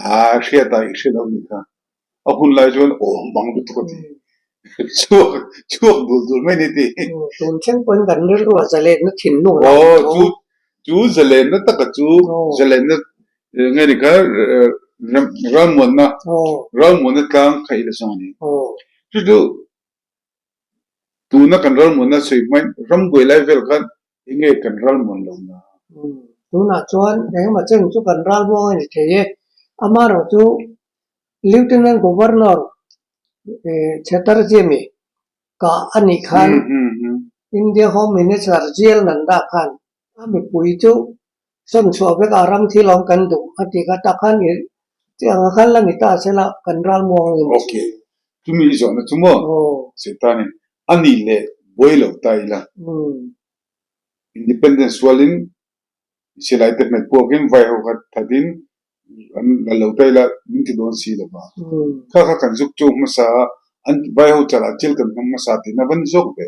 Aa hriat a i hre lo nih kha. A hun lai chuan aw mang lutuk a ti. Chhuak chhuak dul dul mai ni ti. Tun thleng pawhin kan rilru a zalenna thinlung a awm tho. Aw chu chu zalenna taka chu zalenna nge ni kha ralmuanna ralmuanna tlang kha i la zawng a ni. Chu chu Tuna kan ralmuanna sawi hmain rambuai lai vel khan enge kan ralmuan lo na? Tunah chuan engemaw chen chu kan ralmuang a ni thei e. Amaherawh chu Lieutenant Governor Chatterjee mi kah a nih khan India Home Minister Jail Nanda khan a mipui chu sawn chhuah vek a ram thil awm kan duh a ti kha tak khan i chi anga khan la ni ta sela kan ralmuang eng Ok chumi i zawhna chu maw Setanin a nih leh buai lo ta ila Independence sualin silai te hmet puakin vai ho kha thatin an la lo ta ila min ti dawn si lo va. Kha kha kan zuk chu hmasa a, an vai ho chalah thil kan hmang hmasa tihna va ni zawk ve.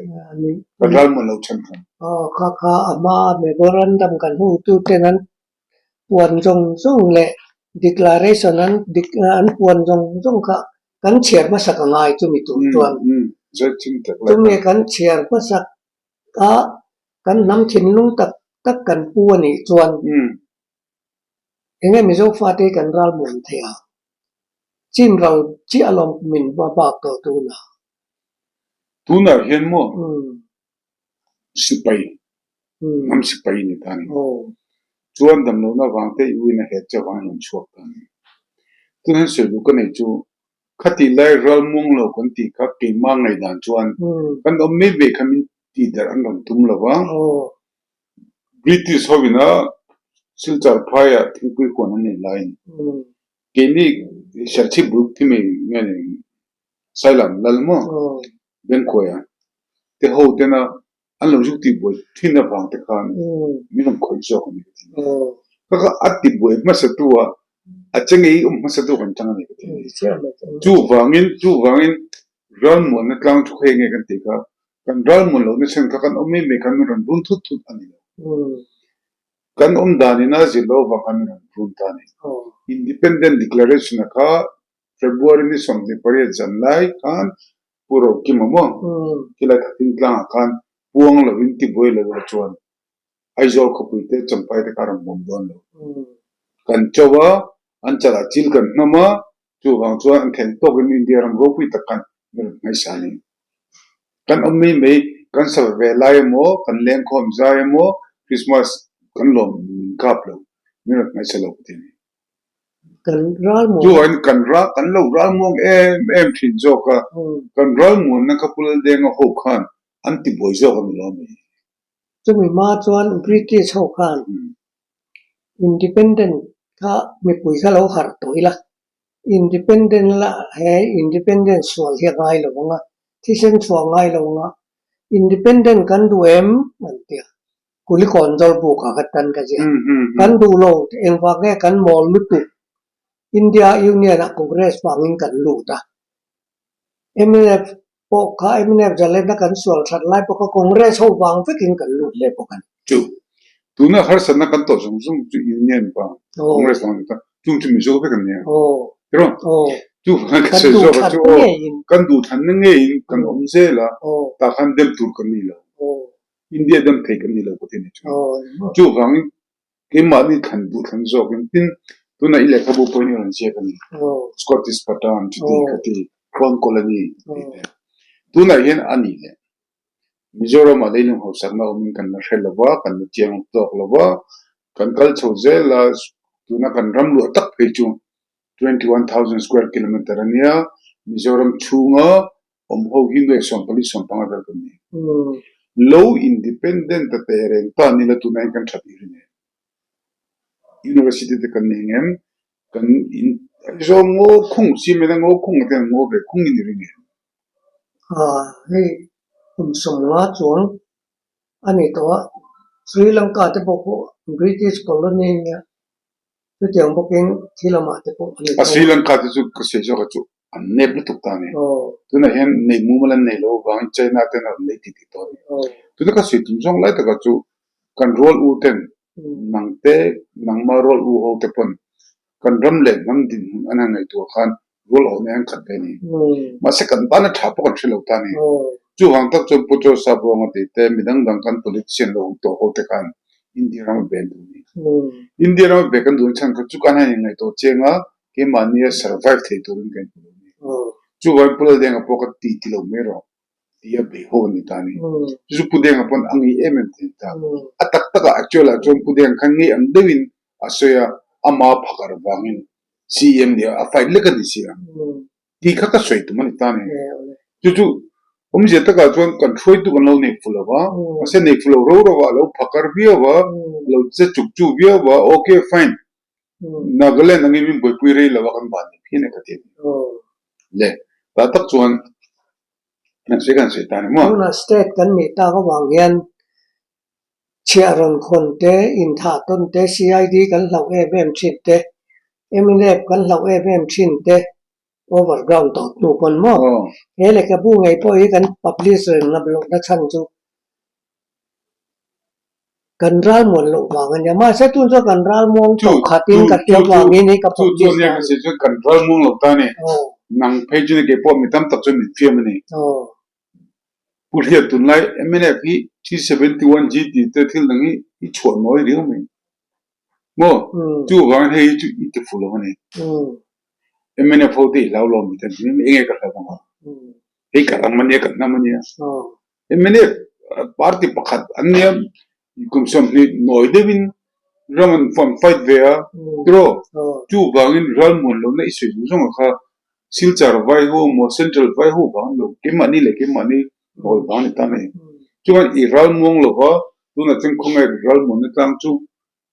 Kan ralmuan lo chhan kha. Aw kha kha a hma a memorandum kan hmu tu ten an puan zawng zawng leh declaration an an puan zawng zawng kha kan chhiar hmasak a ngai chumi tur chuan. Chumi kan chhiar hmasak a kan hnam thinlung tak tak kan pu a nih chuan Enge Mizo fate hi kan ral muan thei a, chin ral chiah alawm min hma bak tawh tunah. Tunah hian maw sipai, hnam sipai ni ta ni. Chuan damlohna avang te i uina het che avang hian chhuak ta ni. Tun hian sawi duh ka nei chu khatih lai ral muang lo kan tih kha keimah ngaihdan chuan kan awm mai mai kha min tihdarh an rawn tum lo va. British hovin a Silchar phaiah thingpui huan an nei laiin keini Serchhip bul thimi nge ni Sailam lal maw Bengkhuaia te ho tena an lo zuk tihbuai thin avang te khan min rawn khawih zawk a ni ka ti. Ka kha a tibuai hmasa tu a, a che ngei awm hmasa tu kan tang a ni ka ti. Chuvangin chuvangin ralmuanna tlang thu kha enge kan tih kha Kan ralmuan lohna chhan kha kan awm mai mai khan min rawn run thut thut a ni lo. Kan awm danin a zir loh avang khan min rawn run ta a ni. Independent Declaration a kha February ni 28 zan lai khan Pu Rokima maw khilai Thating tlangah khan puang lovin tibuai lo ah chuan Aizawl khawpui te Champhai te kha a rawn bawm dawn lo. Kan cho a, an chalah chil kan hnam a, chuvang chuan an thlen tawkin India ram ropui tak khan min rawn hmaisa a ni. Kan awm mai mai, kan sal ve lai emaw, kan lengkhawm zai emaw, Christmas kan lawm min kap lo, min rawn hmaisa lo ka ti a ni. Kan ralmuang. Chuvangin kan ral, kan lo ralmuang em em thin zawk a, kan ralmuanna kha Pu Laldenga ho khan an tibuai zawk a ni lo a mi. Chumi hma chuan British ho khan Independent kha mipui kha lo harh tawh ila, Independent la he Independent sual hi a ngai lo ang a, thisen chhuah a ngai lo ang a, Independent kan duh em? an ti a, Kulikawn Zawlbuk ah kha tan ka ziak. Kan duh lo, engvang nge kan mawl lutuk, India Union ah Congress vangin kan lut a, mnf pawh kha mnf zalena kan sual that lai pawh kha Congress ho vang vekin kan lut leh bawk a ni. Chu tuna harsatna kan tawh zawng zawng chu Union vang, Congress vang ni ta, chung chu Mizo vek an nia. Tiraw? Chu vang ka sawi zawk a chu aw, kan duhthlanna ngeiin kan awm zel a, tah khan dem tur kan ni lo. India dem thei kan ni lo ka ti a ni chu. Chuvangin Keimahni thlan duh thlan zawkin tin tunah i lehkhabu pawhin i rawn ziak a ni. Scottish Pattern chuti kha ti Crown Colony tih te. Tunah hian a nih leh Mizoramah leilung hausakna awmin kan la hre lo va, kan la chiang tawk lo va, kan kal chho zel a. Tuna kan ram luah tak phei chu 21,000 square kilometre a nia, Mizoram chhunga awm ho hi nuai 14 15 vel kan ni. Lo independent a teh reng ta ni la tunah hian kan tha bik rin em? University te kan nei ngem? Kan in Aizawl ngaw khung cement a ngaw khung te an ngaw ve khung in i ring em? Hei kum 50 chuang a ni tawh a, Sri Lanka te pawh pawh British colony nia chutiang bawkin thi lamah te pawh a ni tho a. Sri Lanka te chu ka sawi zawk a chu an nep lutuk ta a ni. Tunah hian nei mumal an nei lo avangin China ten a rawn nei tih tih tawh a ni. Tuna ka sawi tum zawng lai takah chu kan rual u ten nang te nangma rual u ho te pawn kan ram leh hnam dinhmun an han ngaihtuah khan rual awh nei an khat ve a ni. Mahse kan tan a tha pawh kan hre lo ta a ni. Chuvang tak chuan Pu Joseph Ruanga tih te mi dangdang kan politician lo awm tawh ho te khan India rama be an duh a ni. India rama be kan duh chhan kha chu kan han inngaihtuah chiang a, keimahnia survive thei turin kan inhmu lo a ni. Chuvangin Pu Laldenga pawh ka ti ti lo mai rawh tia bei ho a ni ta a ni. Chu chu Pu Denga pawn a ngei em em thei ta. A tak takah actual ah chuan Pu Denga khan ngei ang deuhin a sawi a, ama phakar vangin CM nia a fight lek a ni si a. Tih kha ka sawi tum a ni ta a ni. Chu chu awmzia takah chuan kan hruaitu kan lo nei fu lo va, mahse nei fu lo ro ro a, a lo phakar viau a, a lo che chuk chu viau a, ok fine, Nagaland angin min buaipui rei lo a kan van ni phian e ka ti a ni. Le, tah tak chuan kan sawi kan sawi ta a ni maw? Tuna state kan nih tak avang hian chhiah rawn khawn te, inthah tawn te, CID kan hlauh em em thin te, MNF kan hlauh em em thin te, overground tawp hnu pawn maw? He lehkhabu ngei pawh hi kan publish reng ngam lohna chhan chu kan ral muan loh vang a nia. Mahse tun chuan kan ral muang tawh khatin ka hria vangin hei ka publish ta a ni. Kan ral muang lo ta a ni. Nang phei chu ni kei pawh mi tam tak chuan min fiam a ni. Pu Hriat tunlai mnf hi 371 G tih te thil dang hi i chhuah nawi riau mai. Maw? Chuvangin hei hi chu i ti fuh lo a ni. Mnf ho te i hlau lo mi te an ti mai enge ka hlau ang a? Hei ka ram a nia ka hnam a nia. Mnf party pakhat an nia kum 20 nawi deuhin ram an an fight ve a tiraw? Chuvangin ralmuan lohna i sawi zawng zawng ah kha Silchar vai ho emaw Central vai ho vang lo keimahni leh keimahni hnawl vang a ni ta mai. Chuan i ralmuang lova tunah chuan khawnge ralmuanna tlang chu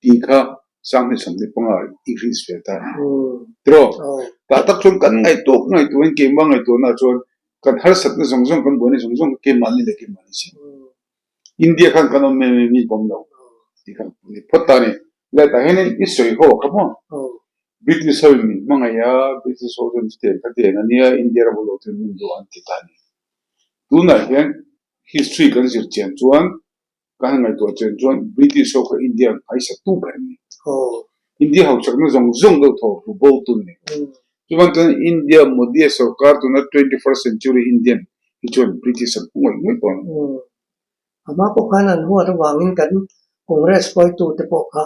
tih kha 2025 i risk ve ta a ni. Tiraw? Tah tak chuan kan ngaihtuah ka ngaihtuahin keimah ngaihtuahnaah chuan kan harsatna zawng zawng kan buaina zawng zawng kha keimahni leh keimahni siam. India khan kan awm em em i bawm lo tih kha ni phawt ta a ni. Le tah hianin i sawi ho kha maw? British ho in min hmangaih a, British ho chuan chutiang kha tiang a nia, India ram ho chuan min duh an ti ta a ni. Tunah hian history kan zir chian chuan Ka han ngaihtuah chian chuan British ho kha India an phaisa tu ber an ni. India hauchakna zawng zawng deuh thaw ru bo tu an ni. Chuvan chuan India Modi a sorkar tuna 21st century Indian hi chuan British an hmu ngawih ngawih tawh a ni. Amah pawh khan an huat avangin kan Congress hruaitute pawh kha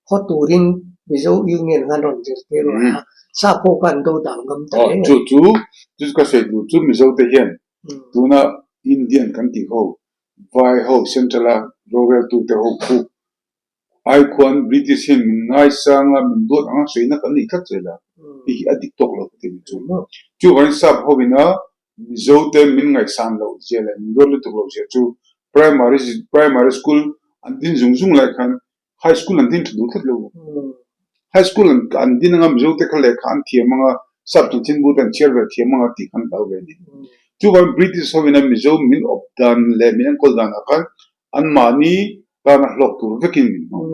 haw turin Mizo Union khan rawn zirtir ruai a, sap ho kha an do dan ngam ta reng a. Chu chu chu ka sawi duh chu Mizo te hian tuna Indian kan tih ho Vai ho Central a roreltute ho khu ai khuan British hian min ngaisang a, min duat ang a sawinak an nei tlat zel a, hei hi a dik tawk lo ka ti a ni chu. Chuvangin sap hovin a Mizo te min ngaihsan loh zia leh min duat lutuk loh zia chu primary primary school an din zung zung lai khan High school an din tha duh tlat lo. High school an an din anga Mizo te kha lehkha an thiam anga sap chanchinbu te an chhiar ve thiam anga tih khan hlau ve a ni. Chuvangin British hovin a Mizo min awp dan leh min enkawl danah khan anmahni tana hlawk tur vekin min hmang.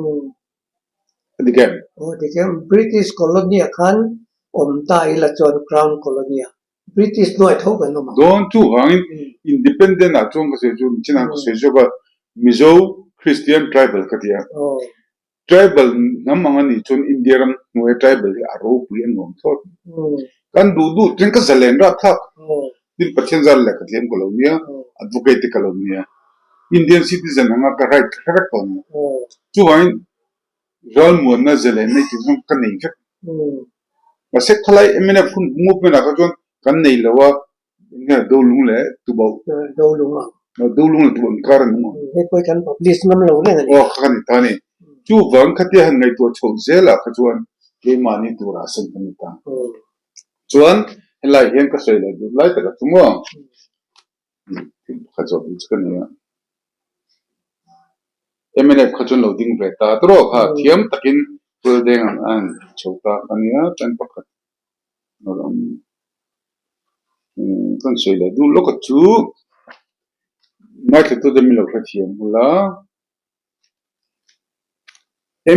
A dik em? Aw dik em. British colony ah khan awm ta ila chuan Crown colony ah British hnuai tho kan awm ang. Dawn chuvangin Independent ah chuan ka sawi chu chinah ka sawi zawk a, Mizo Christian Tribal ka ti a. Tribal hnam ang a nih chuan India ram hnuaia tribal hi a ropui a nuam thlawt. Kan duh duh chuan ka zalen rah thlak. Tin Pathian zar leh ka thiam ka lo nia, advocate te ka lo nia. Indian citizen anga ka right ka hre vek tawh nia. Chuvangin Ralmuanna zalenna tih zawng ka nei vek. Mahse khalai mnf hun movement ah kha chuan kan nei lo a, enge Dolung leh Tubauh. Dolung ah. Dolung leh Tubauh inkar an awm ang. Hei pawh hi kan publish ngam lo reng a ni. Aw kha ka ni ta a ni. Chuvang khatia han ngaihtuah chhoh zel ah kha chuan. Keimahni turah sen kan ni ta. Chuan helai hian ka sawi leh duh lai takah chu maw thil pakhat zawh duh chu ka nei a. Mnf kha chuan lo ding ve ta tawh kha thiam takin Puldeng ang a han chho ta kha nia chuan pakhat kan sawi leh duh lawk a chu ngaithlatute min lo hrethiam ula.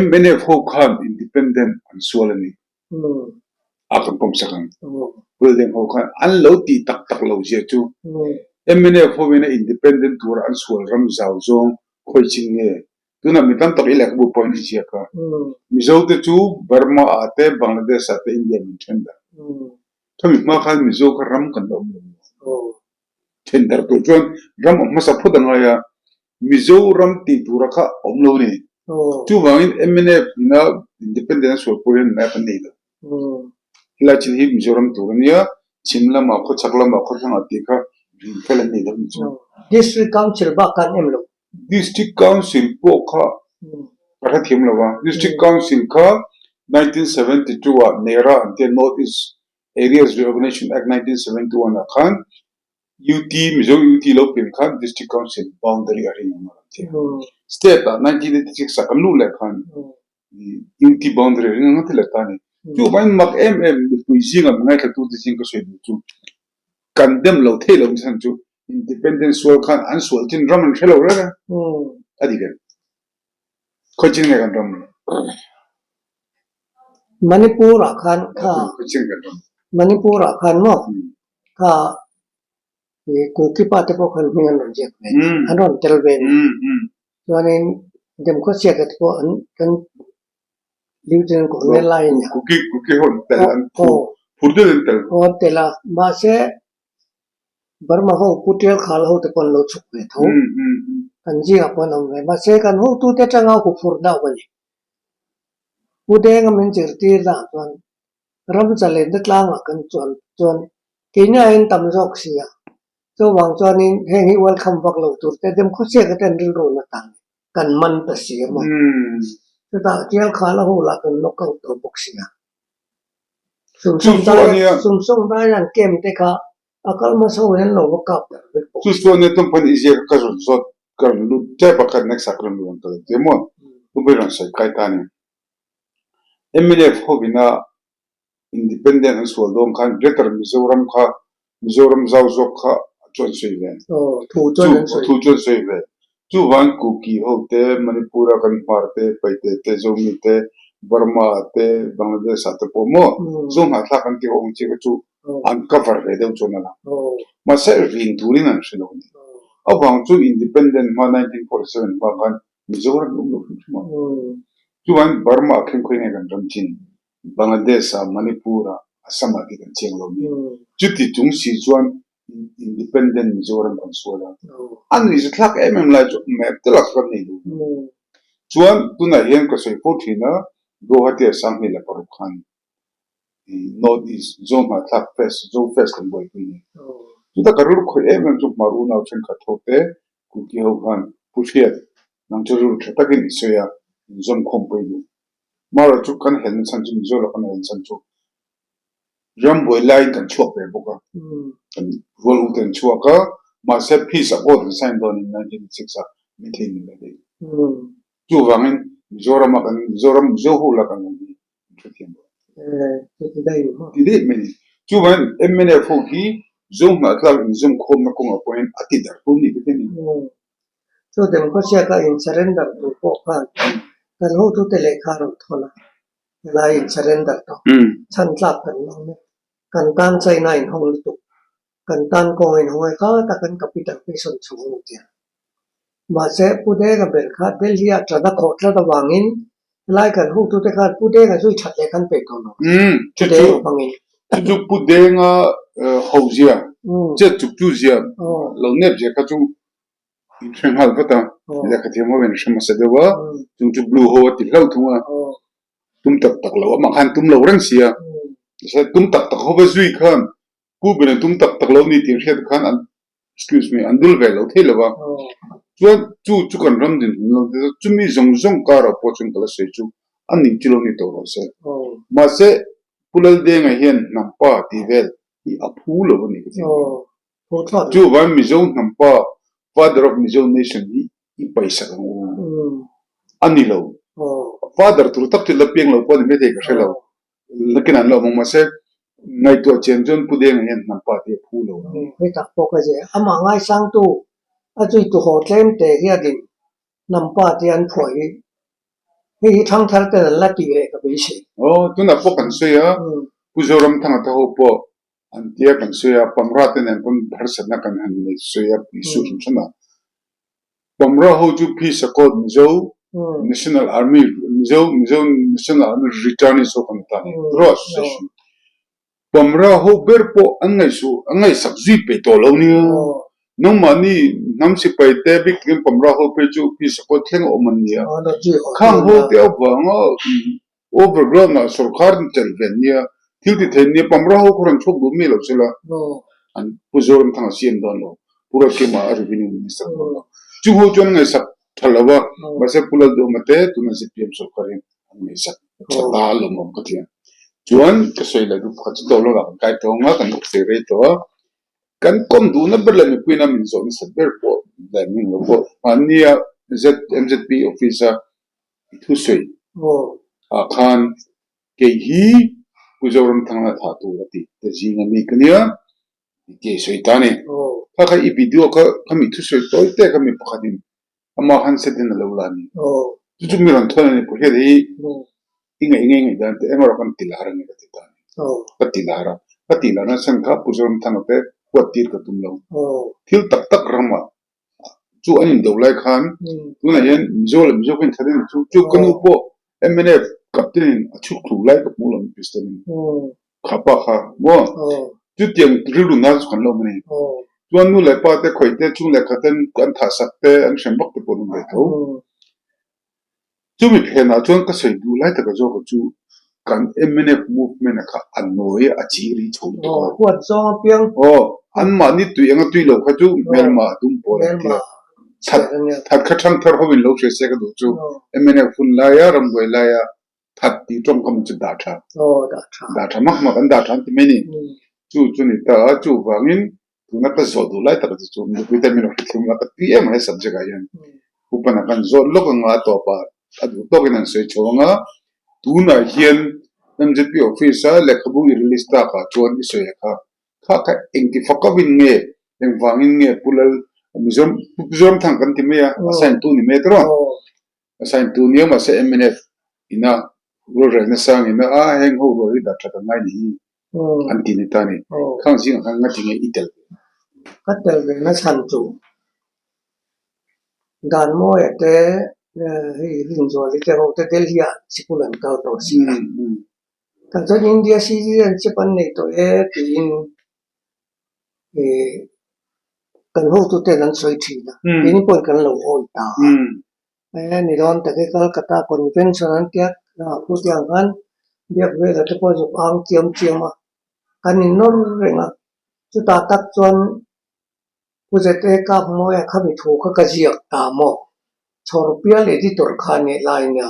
Mnf ho khan independent an sual a ni. A kan pawm sak ang. Building ho khan an lo tih tak tak lo zia chu mnf ho in a independent tura an sual ram zau zawng khawi chin nge? Tunah mi tam tak i lehkhabu pawhin i ziak a. Mizo te chu Burma ah te Bangladesh ah te India min then darh. Khami hma khan Mizo kha ram kan la awm lo maw? Then darh tur chuan ram awm hmasa phawt a ngai a, Mizoram tih tura kha a awm lo a ni. Chuvangin mnf ina independent a sual pawh hian map an nei lo. Helai chin hi Mizoram tur a nia, chhim lamah, khawchhak lamah, khawthlangah tih kha rin fel an nei lo a ni chu. District Council bak khan em lo. District Council pawh kha ka hrethiam lo a, District Council kha 1972 ah Nera an tia North East Areas Reorganisation Act 1971 ah khan UT, Mizo UT lo pian khan District Council boundary a ring ang a rawn ti a. State ah 1986 ah kan luh leh khan UT boundary a ring ang a ti leh ta a ni. Chuvangin mak em em mipui zingah mi ngaithlatute zing ka sawi duh chu kan dem lo thei lo chhan chu Independence sual khan an sual chin ram an hre lo reng a, a dik em? Khawi chin nge kan ram? Manipur ah khan kha Manipur ah khan maw kha Kuki pa te pawh khan hming an rawn ziak ve an rawn tel ve a ni. Chuanin Demkhawsiak te pawh an kan Lieutenant Colonel laiin Kuki Kuki ho an tel an phur deuh in an tel. Aw an tel a mahse Burma ho Pu Tial Khal ho te pawh an lo chhuk ve tho. Kan zingah pawh an awm ve mahse kan hotute atanga huphurh deuh a ni. Pu Denga min zirtir dah chuan ram chalenna tlangah kan chuan chuan keini aiin tam zawk si a, chuvang chuanin heng hi welcome vak lo tur te demkhawsiak te an rilru na tan kan man ta si a maw. Chutah Tial Khala ho lah kan knock out tawh bawk si a. Sumsawm daian camp te kha a kal hmasa ho hian lo va kap darh vek bawk. Chu chuan nia tumpan i ziak a ka rawn zawt ka rawn lut tep a kha next ah ka rawn lut ang ka lo ti a maw tumpan i rawn sawi kai ta a ni. Mnf hovina independent an sual dawn khan Greater Mizoram kha Mizoram zau zawk kha chu an sawi ve. Thu chuan an sawi. Thu chu an sawi ve. Chuvang Kuki ho te, Manipur a kan hmar te, Paite te, Zomi te, Burma te, Bangladesh ah te pawh maw Zohnahthlak an tih ho ang chi kha chu an cover ve deuh chuan a lang. Mahse rin turin an hre lo a ni. Avang chu independent hma 1947 hma khan Mizoram an awm lo hrim hrim a. Chuvang Burma ah khen khawi nge kan ram chin Bangladesh ah, Manipur ah, Assam ah te kan chiang lo a ni. Chuti chung si chuan Independent Mizoram kan sual a, a nuihzathlak em em lai chu map te lak kan nei duh lo. Chuan tunah hian ka sawi fo thin a, Guwahati ah 2006 khan North East Zo Hnahthlak Fest, Zo Fest kan buaipui a ni. Chutah ka rilru khawih em em chu Hmar unau thenkhat ho te Kuki ho khan Pu Hriat nang chu rilru tha takin i sawi a, inzawmkhawm pawh i duh. Mara chu kan helna chhan chu Mizo laka kan helna chhan chu Rambuai laiin kan chhuak ve bawk a, kan rual u te an chhuak a, mahse peace accord an sign dawnin 1986 ah min thei min la daih. Chuvangin Mizorama kan Mizoram Mizo ho la kan awm hi an hrethiam lo. Ti daih mai a ni. Chuvangin mnf ho hi Zo hnahthlak inzawmkhawmna kawngah pawhin a ti darh tur ni vek a ni. Chu demkhawsiaka in surrender tur pawh khan kan hotute lehkha a rawn thawn a. Helai in surrender tawh chhan tlak kan la awm e. Kan tan China in hawng lutuk, kan tan kawng in hawng e kha ta kan capital phei sawn chhung ang tia. Mahse Pu Denga ber kha Delhi ah tana khawh tlat avangin helai kan hotute khan Pu Denga zui that leh khan peih tawh lo. Pu Denga hmangin. Chu chu Pu Denga ho zia, chet chuk chu zia, lo nep zia kha chu In hre nghal vat a, lehkha thiam ho in hre hmasa deuh a, chung chu blue ho a ti hlauh thung a, tum tak tak lo amah khan tum lo reng si a, tum tak tak ho va zui khan Pu ber in tum tak tak lo ni tih hriat khan an excuse me an dul ve lo thei lo va, chuan chu chu kan ram dinhmun lo ti chumi zawng zawng karah pawh chuan ka la sawi chu. A ning chu lo ni tawh rawh se. Mahse, Pu Laldenga hian hnampa tih vel hi a phu lo a ni ka ti. Chuvang Mizo hnampa, Father of Mizo Nation, hi i paisak ang u. A ni lo. Father tur tak chu la piang lo pawh a ni maithei ka hre lo. Nakin an la awm ang mahse, ngaihtuah chian chuan Pu Denga hian hnampa tih a phu lo ang. Hei tak pawh ka zia. Amah ngaisangtu a zuitu haw tlem te hianin hnampa tih an phuah hi hei hi thangthar ten an la tih leh ka beisei. Aw, tunah pawh kan sawi a, Pu Zoramthanga te ho pawh an tia kan sawi a, Pamra te nen pawn harsatna kan han nei sawi a, Isu hrim hrim a. Pamra ho chu Phi Sakawt Mizo National Army Mizo Mizo National Army Returnees ho kan ta a ni, Draw Association. Pamra ho ber pawh an ngaihsuh an ngaihsak zui peih tawh lo nia. Nangmahni hnam sipai te bik takin Pamra ho phei chu Phi Sakawt thleng a awm an nia. Khang ho te avanga Overground ah sorkar in tel ve nia, thil ti thei nia, Pamra ho khaw rawn chhuak duh mi lo sela, an Pu Zoramthanga CM dawn lo, Pu Ruatkima a Revenue Minister dawn lo. Chung ho chuan ngaihsak tha lo a, mahse Pu Lalduhma te tuna zpm sorkar hian an ngaihsak tha ta lawmawm ka ti a. Chuan ka sawi leh duh pakhat chu tawh lawk ah kan kai tawh ang a, kan uk thei rei tawh a, kan kawm duhna ber leh mipuiin a min zawh nasat ber pawh leh min lo pawh mahnia MZP office a I thusawi ah khan kei hi Pu Zoramthanga thah tur a tih te zing a mi ka nia i ti a i sawi ta a ni. Kha kha i video kha khami thusawi tawi te kha mi pakhatin ama handset in a lo la a ni. Chu chu mi rawn thawn a ni Pu Hriata hi i ngaih ngei ngaih dan te engemaw kan ti lar a ni ka ti ta a ni. Ka ti lar a, ka tih larna chhan kha Pu Zoramthanga te huat tir ka tum lo. Thil tak tak ramah Chu an indo lai khan tunah hian Mizo leh Mizo kha inthat a ni chu. Chu ka nu pawh mnf captain in a chhuk thlu lai ka hmuh lo pistol in kha pa kha maw chutiang rilru nan chu kan lo awm a ni. Chuan nu leh pa te khawih te chung leh khat ten an thah sak te an hrem vak te pawh an awm ve tho. Chumi phenah chuan ka sawi duh lai taka zawk chu kan mnf movement a kha a nawi a chi ri chho lutuk a. Huat zawng apiang. Aw, anmahni tui anga tui lo kha chu hmelma a dum pawl an ti a. That that kha thangthar ho in lo hria se ka duh chu mnf hun laia rambuai laia that tih tawngkam chu dah tha. Aw, dah tha. Dah tha mak mak an dah tha an ti mai ni. Chu chu ni ta a, chuvangin Tuna ka zawh duh lai tak chu chu nupui te min rawn hrethlum la ka tui em a he subject ah hian Upana kan zawt lawk anga a tawp ah a duh tawkin an sawi chho anga tunah hian MZP office a lehkhabu i release tak ah chuan i sawi a kha kha kha engti fak avin nge engvangin nge Pu Lal Mizoram Pu Zoramthang kan ti mai a a sign tu ni mai a tiraw a sign tu nia mahse mnf ina rorelna sang ina a heng ho rual hi dah that an ngai ni hi. An ti ni ta ni. Khang zingah khan nga ti nge i tel ve? Ka tel ve na chhan chu dan mawia te hei Rinzuali te ho te Delhi ah sikul an kal tawh si a. Tah chuan India citizenship an nei tawh e tiin kan hotuten an sawi thin a. Keini pawhin kan lo awi ta a. Eng ni dawn tak hi Calcutta Convention an tia khutiang khan biak vela te pawh zuk ang chiam chiam a, kan innawr reng a, chutah tak chuan Pu Zete Kapmawia khami thu kha ka ziak ta maw? Chhawrpial editor kha nih lai nia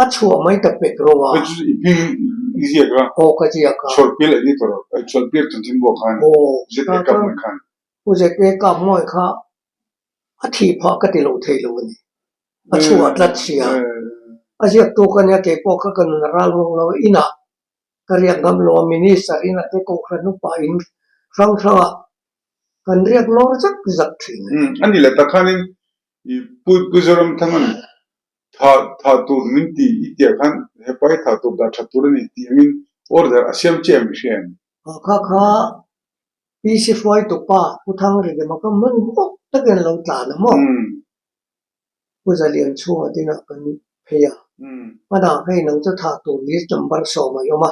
a chhuah mai ta pek ro a. Aw ka ziak a. Pu Zete Kapmawia kha A thih phah ka ti lo thei lo a ni. A chhuah tlat sia. A ziaktu ka nia kei pawh kha ka nun a ral vawng lo a, inah ka riak ngam lo a, minister in a te kohhran upa in hrang hrangah kan riak lawr zak zak thin a ni. A ni leh tak khanin i Pu Pu Zoramthanga'n tha tha tur min ti i tiah khan hepa hi tha tur dah tha tur a ni tih angin order a siam chiah em i hria em? Kha kha PC hruaitu pa Pu Thangridema kha hman bawk takin a lo tlan a maw? Pu Zalian chhunga dinah kan phei a, hmanah hei nang chu thah tur list number 10 a awm a,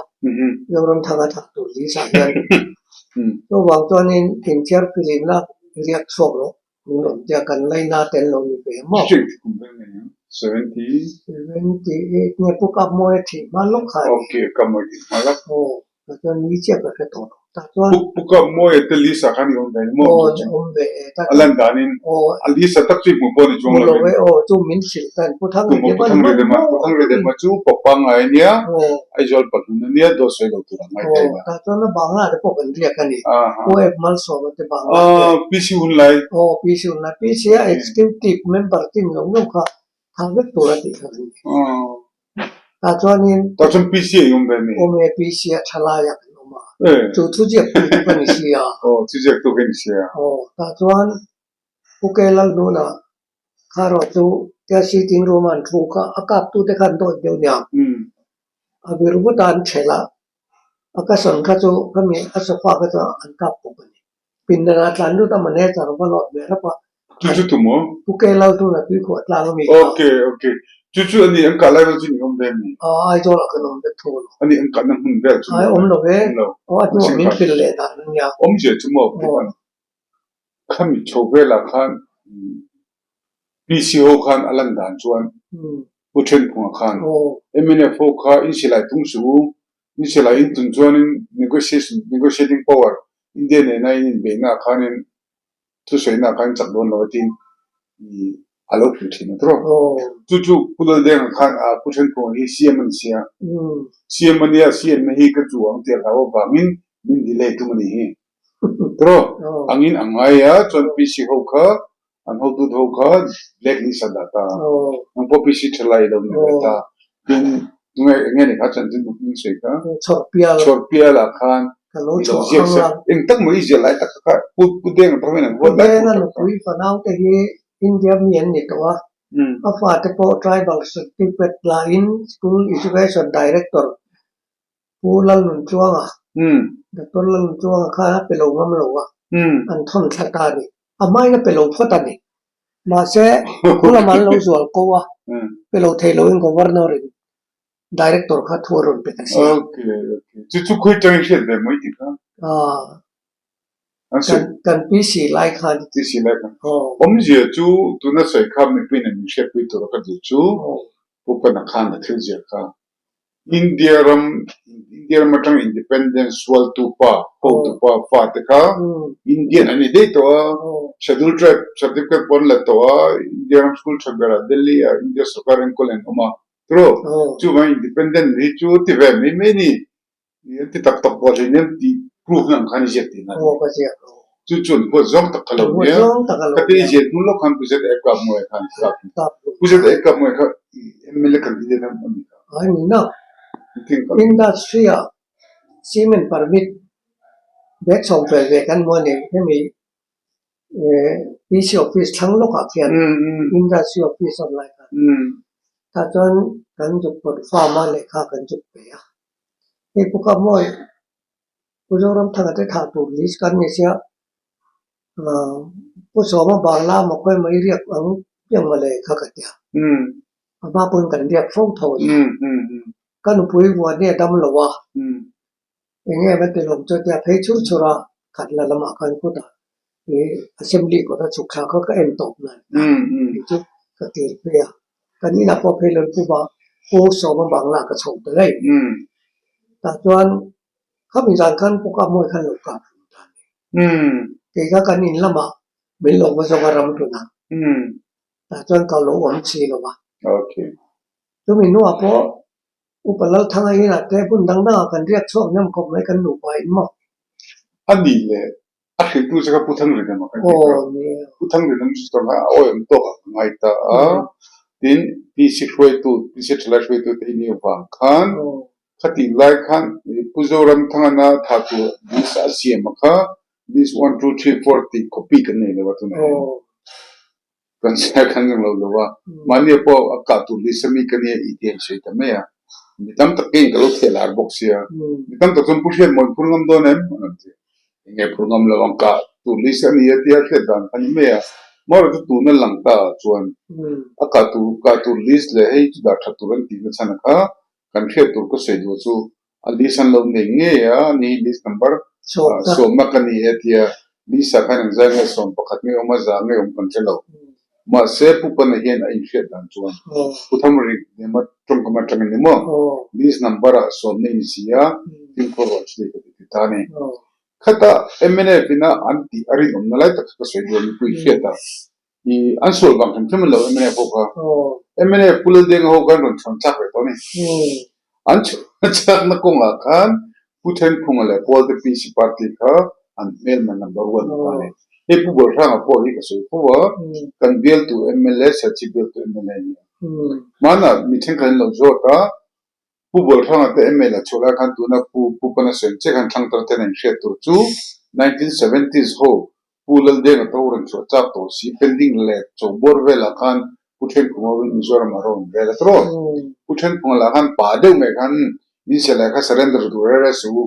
Zoramthanga thah tur list ah hian chuvang chuanin inthiar filimna riak chhuak rawh min rawn tia kan laina te an lo ni ve a maw? 78 nge Pu Kapmawia thih hma lawk kha a ni. Aw, chuan ni chiah ka hre tawh lo. Tah chuan. Pu Pu Kap Mawia te list ah khan i awm ve ni maw? Aw awm ve e. Tah A lan danin a list ah tak chu i hmuh pawh ni chuang lo in. Aw chu min hrilh tan Pu Thangri Pu Thangri Dema Pu Thangri Dema chu papa ngai a nia Aizawl pahlun a nia dawt sawi lo tur a ngai thei la. Tah chuan a Bangla te pawh kan riak a ni. Pu F Malsawma te Bangla te. PC hun lai. Aw PC hun lai. PC a executive member tin lo lo kha thah vek tur a tih kha kan ni. Tah chuanin. Tah chuan PC a i awm ve mi? Awm e, PC a tha laiah kan awm a. Chu thuziaktu chu ka ni si a. Aw, thuziaktu ka ni si a. Aw, tah chuan Pu Ke Lalhnuna kha erawh chu tia sitting room a an thu kha a kaptute khan dawt deuh nia. A vir vut a an thelh a, a ka sawn kha chu khami a sofa kha chu an kap bawk a ni. Pindan ah tlan lut a manager va lawt ve rap a. Chu chu tu maw? Pu Ke Lalhnuna tuikhuah tlang a mi kha. Ok ok chu chu ani an kah lai vel chu ni awm ve mi? Aw Aizawl ah kan awm vek thu lo. Ani an kahna hmun vel chu Ai awm lo ve. Aw a hnuah min hrilh leh dan a nia. Awmzia chu maw Pu Pan? Khami chho velah khan PC ho khan a lan dan chuan Pu Thenphunga khan mnf ho kha in silai tung suh u, in silai in tun chuanin negotiation negotiating power India nena in inbeihna ah khanin thusawiina ah khan in chak dawn lo a tiin a lo hrilh thin a tawh. Chu chu Pu Laldenga khan Pu Thenphunga hi CM a ni sia, CM a nia CM na hi ka chu ang tih a hlau avangin min delay tum a ni hi. Tawh angin a ngai a, chuan PC ho kha an hotu ho kha black list a dah ta a, nang pawh PC tha lai lo ni ve ta, tin tunge eng nge ni kha chanchin buk min sawi kha, Chhawrpial ah khan i lo ziak sak, eng tak maw i ziah lai tak kha Pu Pu Denga pawh hian an huat lai Pu Denga nupui fanau te hi India mi an ni tawh a, a fate pawh tribal certificate la in school education director Pu Lalnuntluanga, Doctor Lalnuntluanga khan a pe lo ngam lo a, an thawn thla ta a ni. A hmain a pe lo phawt a ni. Mahse, khu lamah an lo zual ko a, pe lo thei loin Governor in Director kha thu a rawn pe ta si a. Okay, okay. Chu chu khawi tangin hriat ve mai tih kha? An sawi. Kan PC lai khan. PC lai khan. Awmzia chu tuna sawi kha mipuiin an inhriatpui tur a ka duh chu Pu Pana khan a thil ziah kha. India ram India ram atang independence sualtu pa hotu pa fa te kha Indian an ni daih tawh a, schedule tribe certificate pawh an la tawh a, India ram school tha berah Delhi ah India sorkar enkawl an awm a, tiraw? Chuvang independent hi chu ti ve mai mai a ni. An ti tak tak pawh hleinem tih proof na ang khan i ziak tihna a ni. Chu chu an huat zawng tak kha lo nia. Ka ti i ziah hnu lawk khan Pu Zet Ekap Muai khan kap Pu Zet Ekap Muai kha MLA candidate a ni kha. A ni na. Industry ah cement permit bag chho ve ve kan hmu a ni. Hemi PC office thlang lawkah khian Industry office awm lai khan tah chuan kan zuk pawt farm a lehkha kan zuk pe a. Hei pawh kha mawi Pu Zoramthanga te thah tur list kan ni sia Pu Sawma Bangla maw khawi mai riak ang piang mawle kha ka tia. A hma pawhin kan riak fo tho a ni. Ka nupui vuan hi a dam lo a, eng nge va ti lawm chu tia phei chhur chhur a khat la lamah khan khutah ih assembly kawt a chhuk thla kha ka en tawp na ni tih chu ka tir phei a. Kan inah pawh phei lawm Pu Ba Pu Sawma Bangla ka chho ta daih. Tah chuan khami zan khan Pu Kapmawi khan lo kap hlum ta a ni. Kei kha kan in lamah min lo va zawng a ram hlun a. Tah chuan ka lo awm chi lo va. Chumi hnuah pawh Upa Lalthanga inah te hmun dang dangah kan riak chhuak hnem khawp mai kan nupa in maw? A nih leh a hrilhtu che kha Pu Thangrinam a kan ti kha. Pu Thangrinam chu chuan a awi awm tawk ah ka ngai ta a. Tin, PC hruaitu, PC thalai hruaitu te i nih avang khan khatih lai khan Pu Zoramthangana tha tur list a siam a kha list one, two, three, four tih copy kan nei lo a tunah hian. Kan share khan kan lo lo a, mahni pawh a kah tur list ami ka nia i ti a insawi ta mai a, mi tam tak keiin ka lo theh lar bawk sia, mi tam tak chuan Pu Hriatmawi phur ngam dawn em? an rawn ti. Enge phur ngam lo ang kah tur list a ni a tia hriat dan kha ni mai a, marawh chu tuna lang ta ah chuan a kah tur kah tur list leh hei chu dah that tur an tih na chhan a kha kan hriat tur ka sawi duh chu A list an lo nei ngei a, ni list number sawmna ka ni e tia list ah khan engzai nge 11 nge awm a, za nge awm kan hre lo. Mahse Pu Pana hian a inhriat dan chuan Pu Thamri Nema tawngkam atangin ni maw list number ah sawmna in si a, fimkhur rawh chu ka ti ta a ni. Khata mnf ina an tih a rinawmna lai tak kha ka sawi duh a mipui hriat a, i an sual vang hrim hrim an lo mnf ho kha. Mnf Pu Laldenga ho khan rawn chhuan chak ve tawh a ni. An chhuan chakna kawngah khan Pu Thenphunga leh Pawlte PC party kha an hmelma number one a ta a ni. Hei Pu Bawlhranga pawh hi ka sawi fo a, kan bialtu mla, Serchhip bialtu mla a ni a. Hmanah mi thenkhat an lo zawt a, Pu Bawlhranga te mla chhuah lai khan tuna Pu Pu Pana sawi chiah khan thlang tar ten an hriat tur chu 1970s ho Pu Laldenga te ho rawn chhuah chak tawh si pending leh chawhbawr velah khan Pu Thenphunga hovin Mizoram ah rawn vel a tawh. Pu Thenphunga lah khan pa deuh mai khan in sialai kha surrender duh reng reng suh u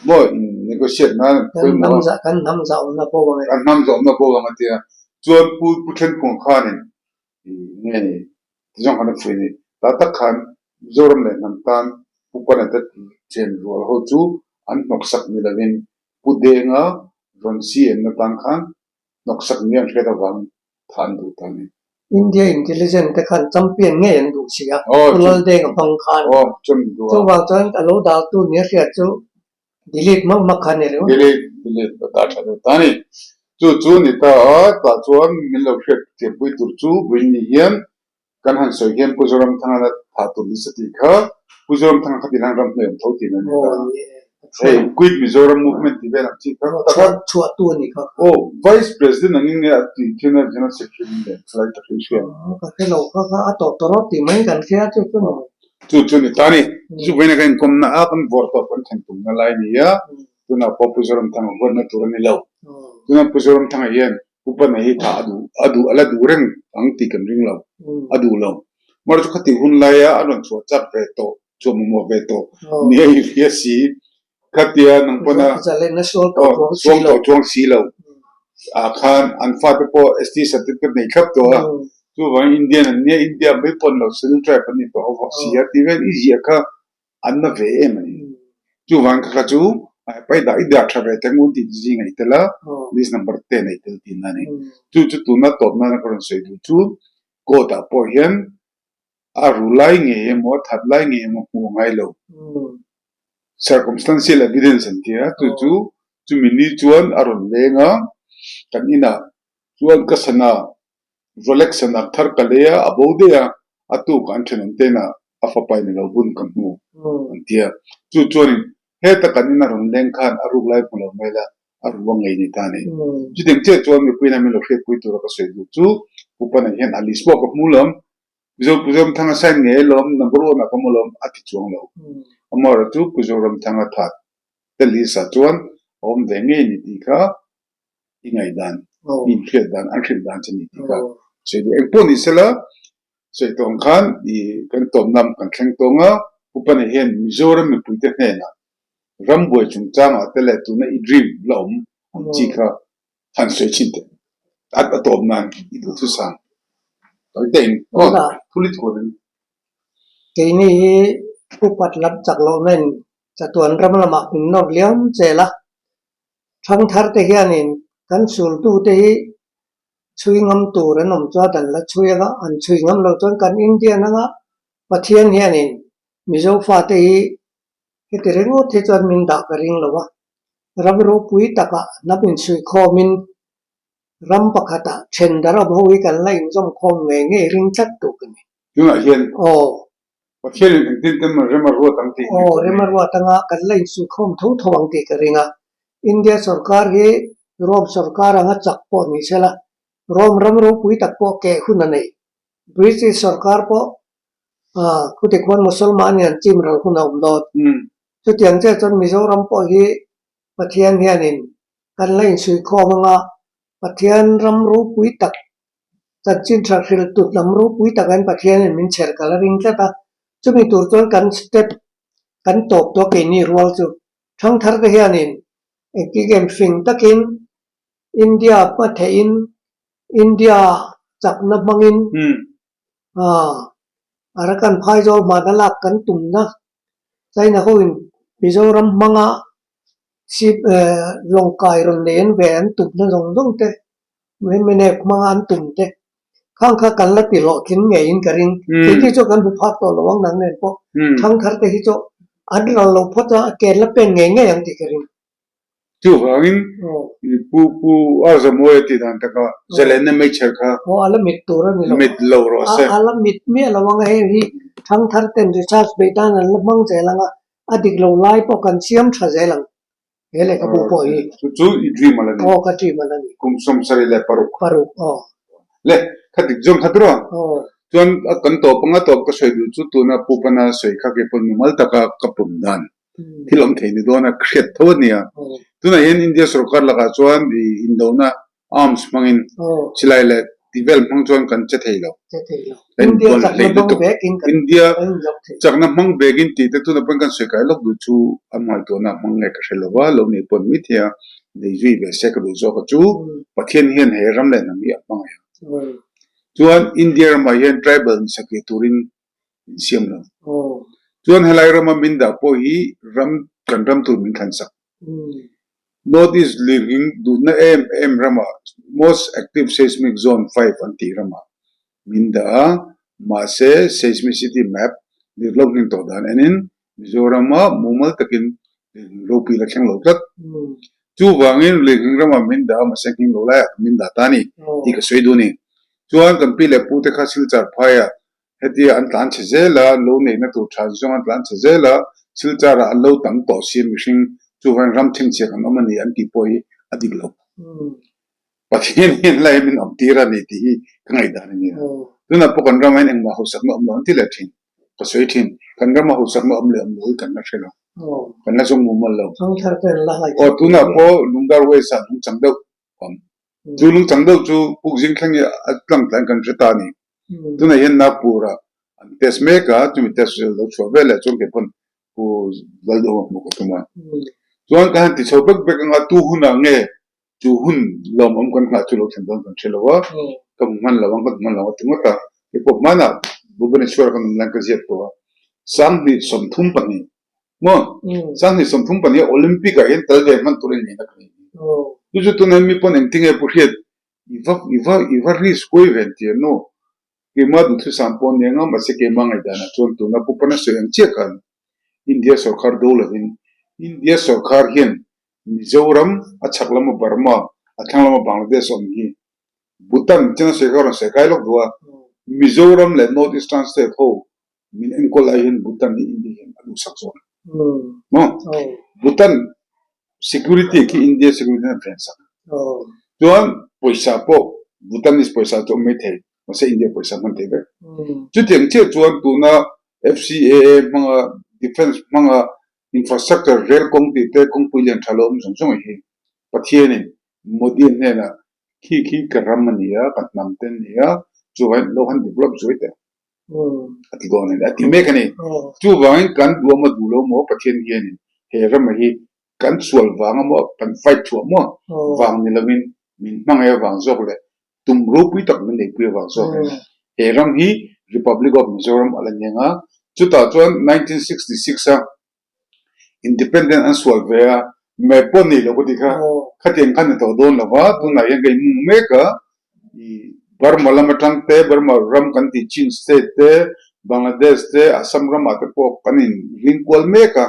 maw in negotiate nan pawimawh a. Kan hnam zahawmna pawh ang e. Kan hnam zahawmna pawh ang a tia. Chuan Pu Pu Thenphunga khanin nge ni ti zawng khan a phui a ni. Tah tak khan Mizoram leh hnam tan Pu Pana te chen rual ho chu an hnawksak ni lovin Pu Denga rawn CM na tan khan hnawksak ni an hriat avangin tha an duh ta a ni. India intelligent te khan champion ngei an duh si a, Pu Laldenga hmang khan. Chuvang chuan a lo daltu nia hriat chu delete mak mak kha a ni ringawt. Delete, delete a dah tha deuh ta a ni. Chu chu ni ta a, tah chuan min lo hriat thiampui tur chu Buini hian Kan han sawi hian Pu Zoramthanga la thah tur nisa tih kha Pu Zoramthanga kha tilang ram hnuai awm tho tih na ni ta. Hei Quit Mizoram Movement tih vel ang chi kha tak a. Chhuah tu a ni kha. Aw Vice President angin nge a tih khian a General Secretary in leh thalai tak hi hria. Ka hre lo kha kha a tawh tawh rawh tih mai kan hria chu chu ni. Chu chu ni ta ni. Chu vawiin a kan inkawmna a kan vawr tawp kan thlen tumna lai a ni a. Tunah pawh Pu Zoramthanga huatna tur a ni lo. Tunah Pu Zoramthanga hian Upa nei hi thah a duh a duh a la duh reng ang tih kan ring lo, a duh lo. Mara chu khati hun laia a rawn chhuah chak ve tawh, chhuah mamawh ve tawh nia i hria si, khatia nang pawn a chuang tawh chuang si lo ah khan an fate pawh ST certificate nei thlap tawh a, chuvangin Indian an nia, India mai pawn lo Schedule Tribe an ni tawh a vawk si a tih vel i ziah kha an na ve em a ni. Chuvang kha kha chu pai dah i dah tha ve teh ngun tih zing a i tel a, list number ten a i tel tihna a ni. Chu chu tuna tawp nana ka rawn sawi duh chu court ah pawh hian a ru lai ngei emaw a that lai ngei emaw hmuh a ngai lo. Circumstantial evidence an ti a, chu chu chumi ni chuan a rawn leng a, kan inah chuan ka sana Rolex sanak thar ka lei a, a bo daih a, a tuk an thenawm te inah a fapa in a lo bun ka hmu an ti a. Chu chuanin heta kan ina rawn leng khan a ruk lai hmu lo mai la, a ru a ngei ni ta a ni. Chutiang chiah chuan mipuiin a min lo hriatpui tura ka sawi duh chu Pu Pana hian a list pawh ka hmu lawm, Mizo Pu Zoramthanga sign ngei alawm, number one ah ka hmu lawm a ti chuang lo. Amaherawhchu Pu Zoramthanga that te list ah chuan a awm ve ngei ni tih kha i ngaihdan, i inhriat dan, an hrilh dan che ni tih kha sawi duh. Engpawh ni sela, sawi tawh ang khan i kan tawmnam kan thleng tawng a, Upana hian Mizoram mipuite hnenah rambuai chungchangah te leh tuna i dream la awm ang chi kha han sawi chhin teh. A tawp nan i duhthusam. Tawi te in aw thuli thurin. Keini hi upat lam chak loh nen chatuan ram lamah min nawr liam zel a. Thangthar te hianin kan sultute hi chhui ngam tur an awm chuan an la chhui anga, an chhui ngam lo chuan kan Indian anga Pathian hianin Mizo fate hi heti ringawt hi chuan min dah ka ring lo a, ram ropui takah hnam insuihkhawmin ram pakhatah then darh awm ho hi kan la inzawmkhawm ngei ngei ring tlat tur ka ni. Tunah hian aw. Pathianin engtin ten maw rem a ruat ang tih Aw, rem a ruat anga kan la insuihkhawm tho tho ang tih ka ring a. India sorkar hi Rome sorkar anga chak pawh ni se la, Rome ram ropui tak pawh keh hun a nei. British sorkar pawh khuti khuan Musalman in an chim ral hun a awm dawn. Chutiang chiah chuan Mizoram pawh hi Pathian hianin kan la insuihkhawm anga Pathian ram ropui tak Chanchin tha hrilh tut lam ropui takin Pathianin min chher kal a ring tlat a, chumi tur chuan kan step kan tawp tawh keini rual chu thangthar te hianin engtik em fing takin India hma theihin India chakna hmangin Arakan phaizawl hmana lak kan tumna China hoin Mizoram hmanga sip lawngkai rawn nei an ve an tumna zawng zawng te Mnf hmanga an tum te khang kha kan la ti hlawhtling ngeiin ka ring. Keini chu kan hmu phak tawh lo ang nang nen pawh thangthar te hi chu an ral lo phawt a, ke an la pen ngei ngei ang tih ka ring. Chuvangin Pu Pu Arzamawia tih dan takah zalenna meichher kha Aw a la mit tur a ni lo. Mit lo rawh se. A la mit miah lo anga heng hi thangthar ten research beih dan an la hmang zel anga a dik lo lai pawh kan siam tha zel ang he lehkhabu pawh hi. Chu chu i dream a la ni. Aw ka dream a la ni. Kum 76. Paruk aw. Le kha dik zawng kha tur a. Aw. Chuan kan tawp anga tawp ka sawi duh chu tuna Pu Pana sawi kha keipawh numal taka ka pum dan. Thil awm thei ni dawn a hriat tho a nia. Tunah hian India sorkar lakah chuan i indona arms hmangin silai leh tih vel hmang chuan kan che thei lo. A inbual hlei lutuk. India chakna hmang vekin tih te tunah pawn kan sawi kai lawk duh chu a hmaituahna hmang nge ka hre lo va, lo nei pawn mai thei a, nei zui ve se ka duh zawk a chu Pathian hian he ram leh hnam hi a hmangaih a. Chuan India ramah hian tribal ni sakeh turin min siam lo. Chuan helai rama min dah pawh hi ram kan ram tur min thlan sak. North East lirnghing duhna em em ramah most active seismic zone 5 an tih ramah min dah a, mahse seismicity map lirlo hming tawh dan enin Mizorama mumal takin lirnghing ropui la thleng lo tlat. Chuvangin lirnghing ramah min dah a mahse nghing lo laiah min dah ta a ni tih ka sawi duh a ni. Chuan kan pi leh pute kha Silchar phaiah Hetia an tlan chhe zel a, lo neihna tur tha zawng an tlan chhe zel a, Silchar ah an lo tam tawh si mihring chuvain ram chhengchhiak an awm a ni an tih pawh hi a dik lo. Pathian hian lai min awm tir a ni tih hi ka ngaihdan a nia. Tunah pawh kan ramah hian engmah hausakna awm lo an ti leh thin. Ka sawi thin, kan rama hausakna awm leh awm lo hi kan la hre lo. Kan la zawng mumal lo. Aw tunah pawh Lungdar West ah nungchang deuh awm. Chu nungchang deuh chu pukzing thleng hi a tlang tlain kan hre ta a ni. Tunah hian Nagpur ah an test mek a, chumi test result lo chhuah vel leh chuan kei pawn Pu Lalduhawma hmuh ka tum a. Chuan ka han ti chho bek bek anga tu hunah nge chu hun lawmawm kan nghah chu lo thlen dawn kan hre lo a, ka hmu hman lo ang, ka hmu hman lo ang a ti ngawt a. Kei pawh hmanah Bhubaneswar kan awm laiin ka ziak tawh a, 2032 maw? 2032 ah Olympic ah hian tel ve hman tur a inneihna ka nei. Chu chu tunah hian mi pawn engtinge Pu Hriat I va, i va, i va risk kuai ve an ti a nu. Keimah duhthusam pawh nia ngam mahse keimah ngaihdanah chuan tuna Pu Pana sawi ang chiah khan India sorkar do lovin India sorkar hian Mizoram a chhak lama Burma, a thlang lama Bangladesh awm hi Bhutan chena sawi kha rawn sawi kai lawk duh a, Mizoram leh North Eastern State ho min enkawl lai hian Bhutan hi India hian a duhsak zawk maw? Bhutan security khi India security hian a ven sak. Chuan pawisa pawh Bhutanese pawisa chu a awm mai thei mahse India pawisa hman thei vek. Chutiang chiah chuan tuna FCAA hmanga defence hmanga infrastructure rel kawng tih te kawngpui lian tha lo awm zawng zawng hi Pathianin Modi hnenah khi khi ka ram a ni a, ka hnam te an ni a, chuvangin lo han develop zuai teh. A ti dawn a ni, a ti mek a ni. Chuvangin kan duh a maw duh lo maw Pathian hianin he rama hi kan sual vang a maw, kan fight thuah maw vang ni lovin min hmangaih avang zawk leh tum ropui tak min neipui avang zawk a ni. He ram hi Republic of Mizoram a la ni ang a, chutah chuan 1966 a Independent an sual ve a, map pawh nei lo ka ti kha, khatiang khan ni tawh dawn lo va, tunah hian ka inmung mek a, i Burma lam atang te, Burma ram kan tih Chin state te, Bangladesh te, Assam ramah te pawh kan in rin kual mek a,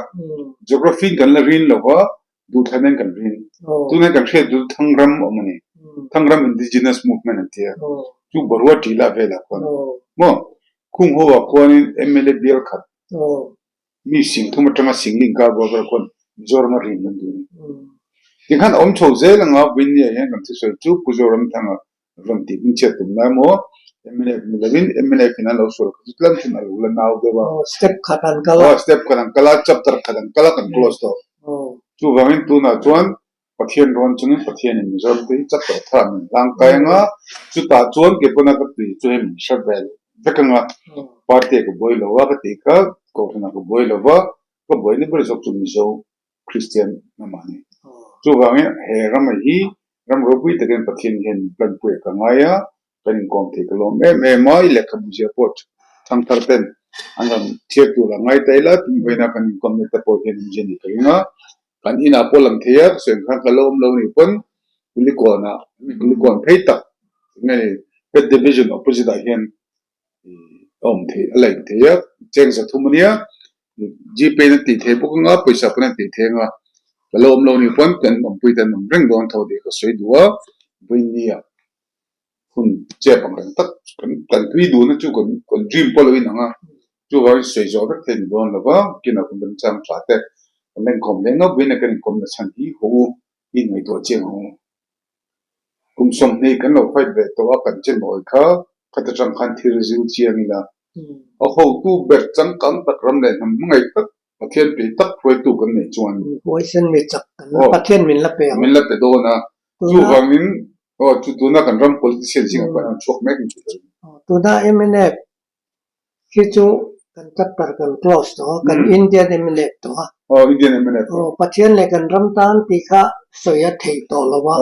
geography in kan la rin lo va, duhthlan in kan rin. Tunah hian kan hriat chu Thangram awm a ni, Thangram Indigenous Movement an ti a, chu Barua Tila velah khuan maw, khung ho ah khuanin mla bial khat, Mi sing thum atanga sing inkar bual ber khawn Mizoram a rin an duh a ni. Tikhan awm chho zel anga Winnie-a hian kan thusawi chu Pu Zoramthanga rawn tih hming chhiat tum lai maw? Mnf ni lovin mnf in an lo sual kha chu tlem chuan a lo la nau deuh a. Step khat an kal a. Step khat an kal a, chapter khat an kal a kan close tawh. Chuvangin tunah chuan Pathian rawn chungin Pathianin Mizoram te hi chapter thar min hlang kai anga, chutah chuan kei pawn a ka tui chu hei min hre vel vek anga, party ah ka buai lo a ka tih kha kohhran ah ka buai lo va, ka buai ni ber zawk chu Mizo Kristian hnam ah a ni. Chuvangin he ram hi ram ropui takin Pathian hian min plan pui ah ka ngai a, Kan inkawm thei ka lawm em em a, i lehkhabu ziah pawh thangthar ten an rawn chhiar tur a ngai ta ila, tun vawiin a kan inkawmna te pawh hian awmzia ni ka ring a, kan inah pawh lang thei a, ka sawi ang khan ka lo awm lo nih pawn Kulikawn ah, Kulikawn phei tak nge ni Pet Division opposite ah hian a awm thei a la in thei a, cheng 300 a nia, Gpay in a tih thei bawk anga, pawisa pawn a tih thei anga. Ka lo awm lo nih pawn kan awmpui te an awm reng dawn tho tih ka sawi duh a, vawinia hun chep ang reng tak kan kan tui duhna chu kan kan dream pawh lo inang a, chuvangin sawi zawh vek thei a ni dawn lo va, kinah kan remchang tha te kan la inkawm leh ngauh vawiin a kan inkawm na chhan hi haw u i ngaihtuah chiang ang u. Kum 20 kan lo fight ve tawh a kan chen awi kha khat atang khan thil zir chiang ila a hotu ber changkang tak ram leh hnam hmangaih tak Pathian pei tak hruaitu kan neih chuan Huaisen mi chak kan Pathian min la pe ang. Min la pe dawn a. Chuvangin aw chu tuna kan ram politician zingah pawh an chhuak mek ni tih ka ring. Tuna mnf khi chu kan chapter kan close tawh a, kan Indian mnf tawh a. Aw Indian mnf. Aw Pathian leh kan ram tan tih kha sawi a theih tawh lo a.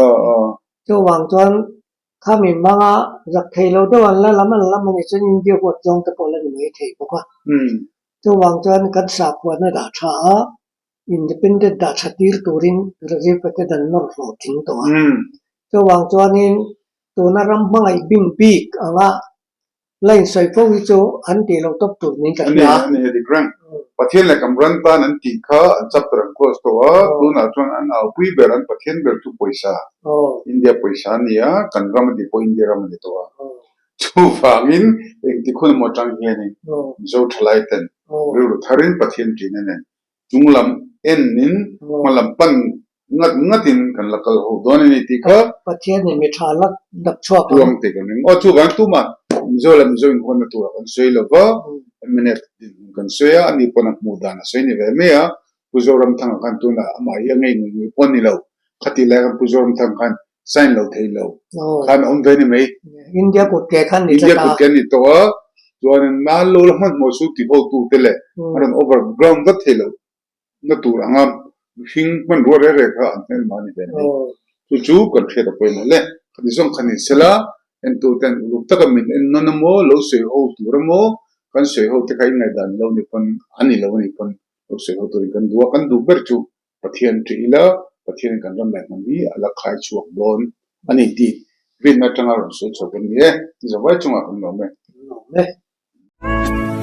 Chuvang chuan Khami hmanga zak thei lo deuh an la lam an lam a nih chuan India huat zawng te pawh la ni mai thei bawk a. Chuvang chuan kan sakhuana dah tha a, independent dah tha tir turin Rajiv Patel an nawr hlawhtling tawh a. Chuvang chuanin tuna ram hmangaih bing bik anga La insawi fo hi chu an tih loh tawp tur niin ka hria. A ni, a ni, a dik reng. Pathian leh kan ran tan an tih kha an chapter an close tawh a, tunah chuan an aupui ber, an Pathian ber chu pawisa, India pawisa a ni a, kan ram a tih pawh India ram a ni tawh a. Chuvangin engtik hun emaw atang hianin Mizo thalai ten rilru tharin Pathian ṭihna nen Chunglam enin hmalam pan ngat ngatin kan la kal ho dawn a ni tih kha. Pathianin mi tha la dap chhuak ang. Tuang tih kan ring. Aw chuvang tumah Mizo leh Mizo inhuatna turah kan sawi lo va, mnf dinhmun kan sawi a, ani pawn a hmuh dan a sawi ni ve mai a, Pu Zoramthanga khan tunah amah hi a ngei ngei ngei pawh a ni lo. Khatih lai khan Pu Zoramthanga khan sign lo thei lo khan a awm ve ni mai. India kut ke khan ni tlat a. India kut ke an ni tawh a, chuanin nal lo la hmanhmawh chu ti hotu te leh a rawn over ground vat thei lo na tur anga mihring hmanrua reh reh kha an hmelma a ni ve mai. Chu chu kan hriat a pawimawh hle. Khati zawng kha ni sela, entu ten uluk taka min en nawn emaw, lo sawi ho tur emaw, kan sawi ho te kha inngaihdan lo ni pawn a ni lo a nih pawn lo sawi ho turin kan duh a, kan duh ber chu Pathian ṭih ila, Pathianin kan ram leh hnam hi a la khai chhuak dawn a ni tih rinna aṭanga rawn sawi chho kan ni e. Ni zavai chungah kan lawm e. Kan lawm e.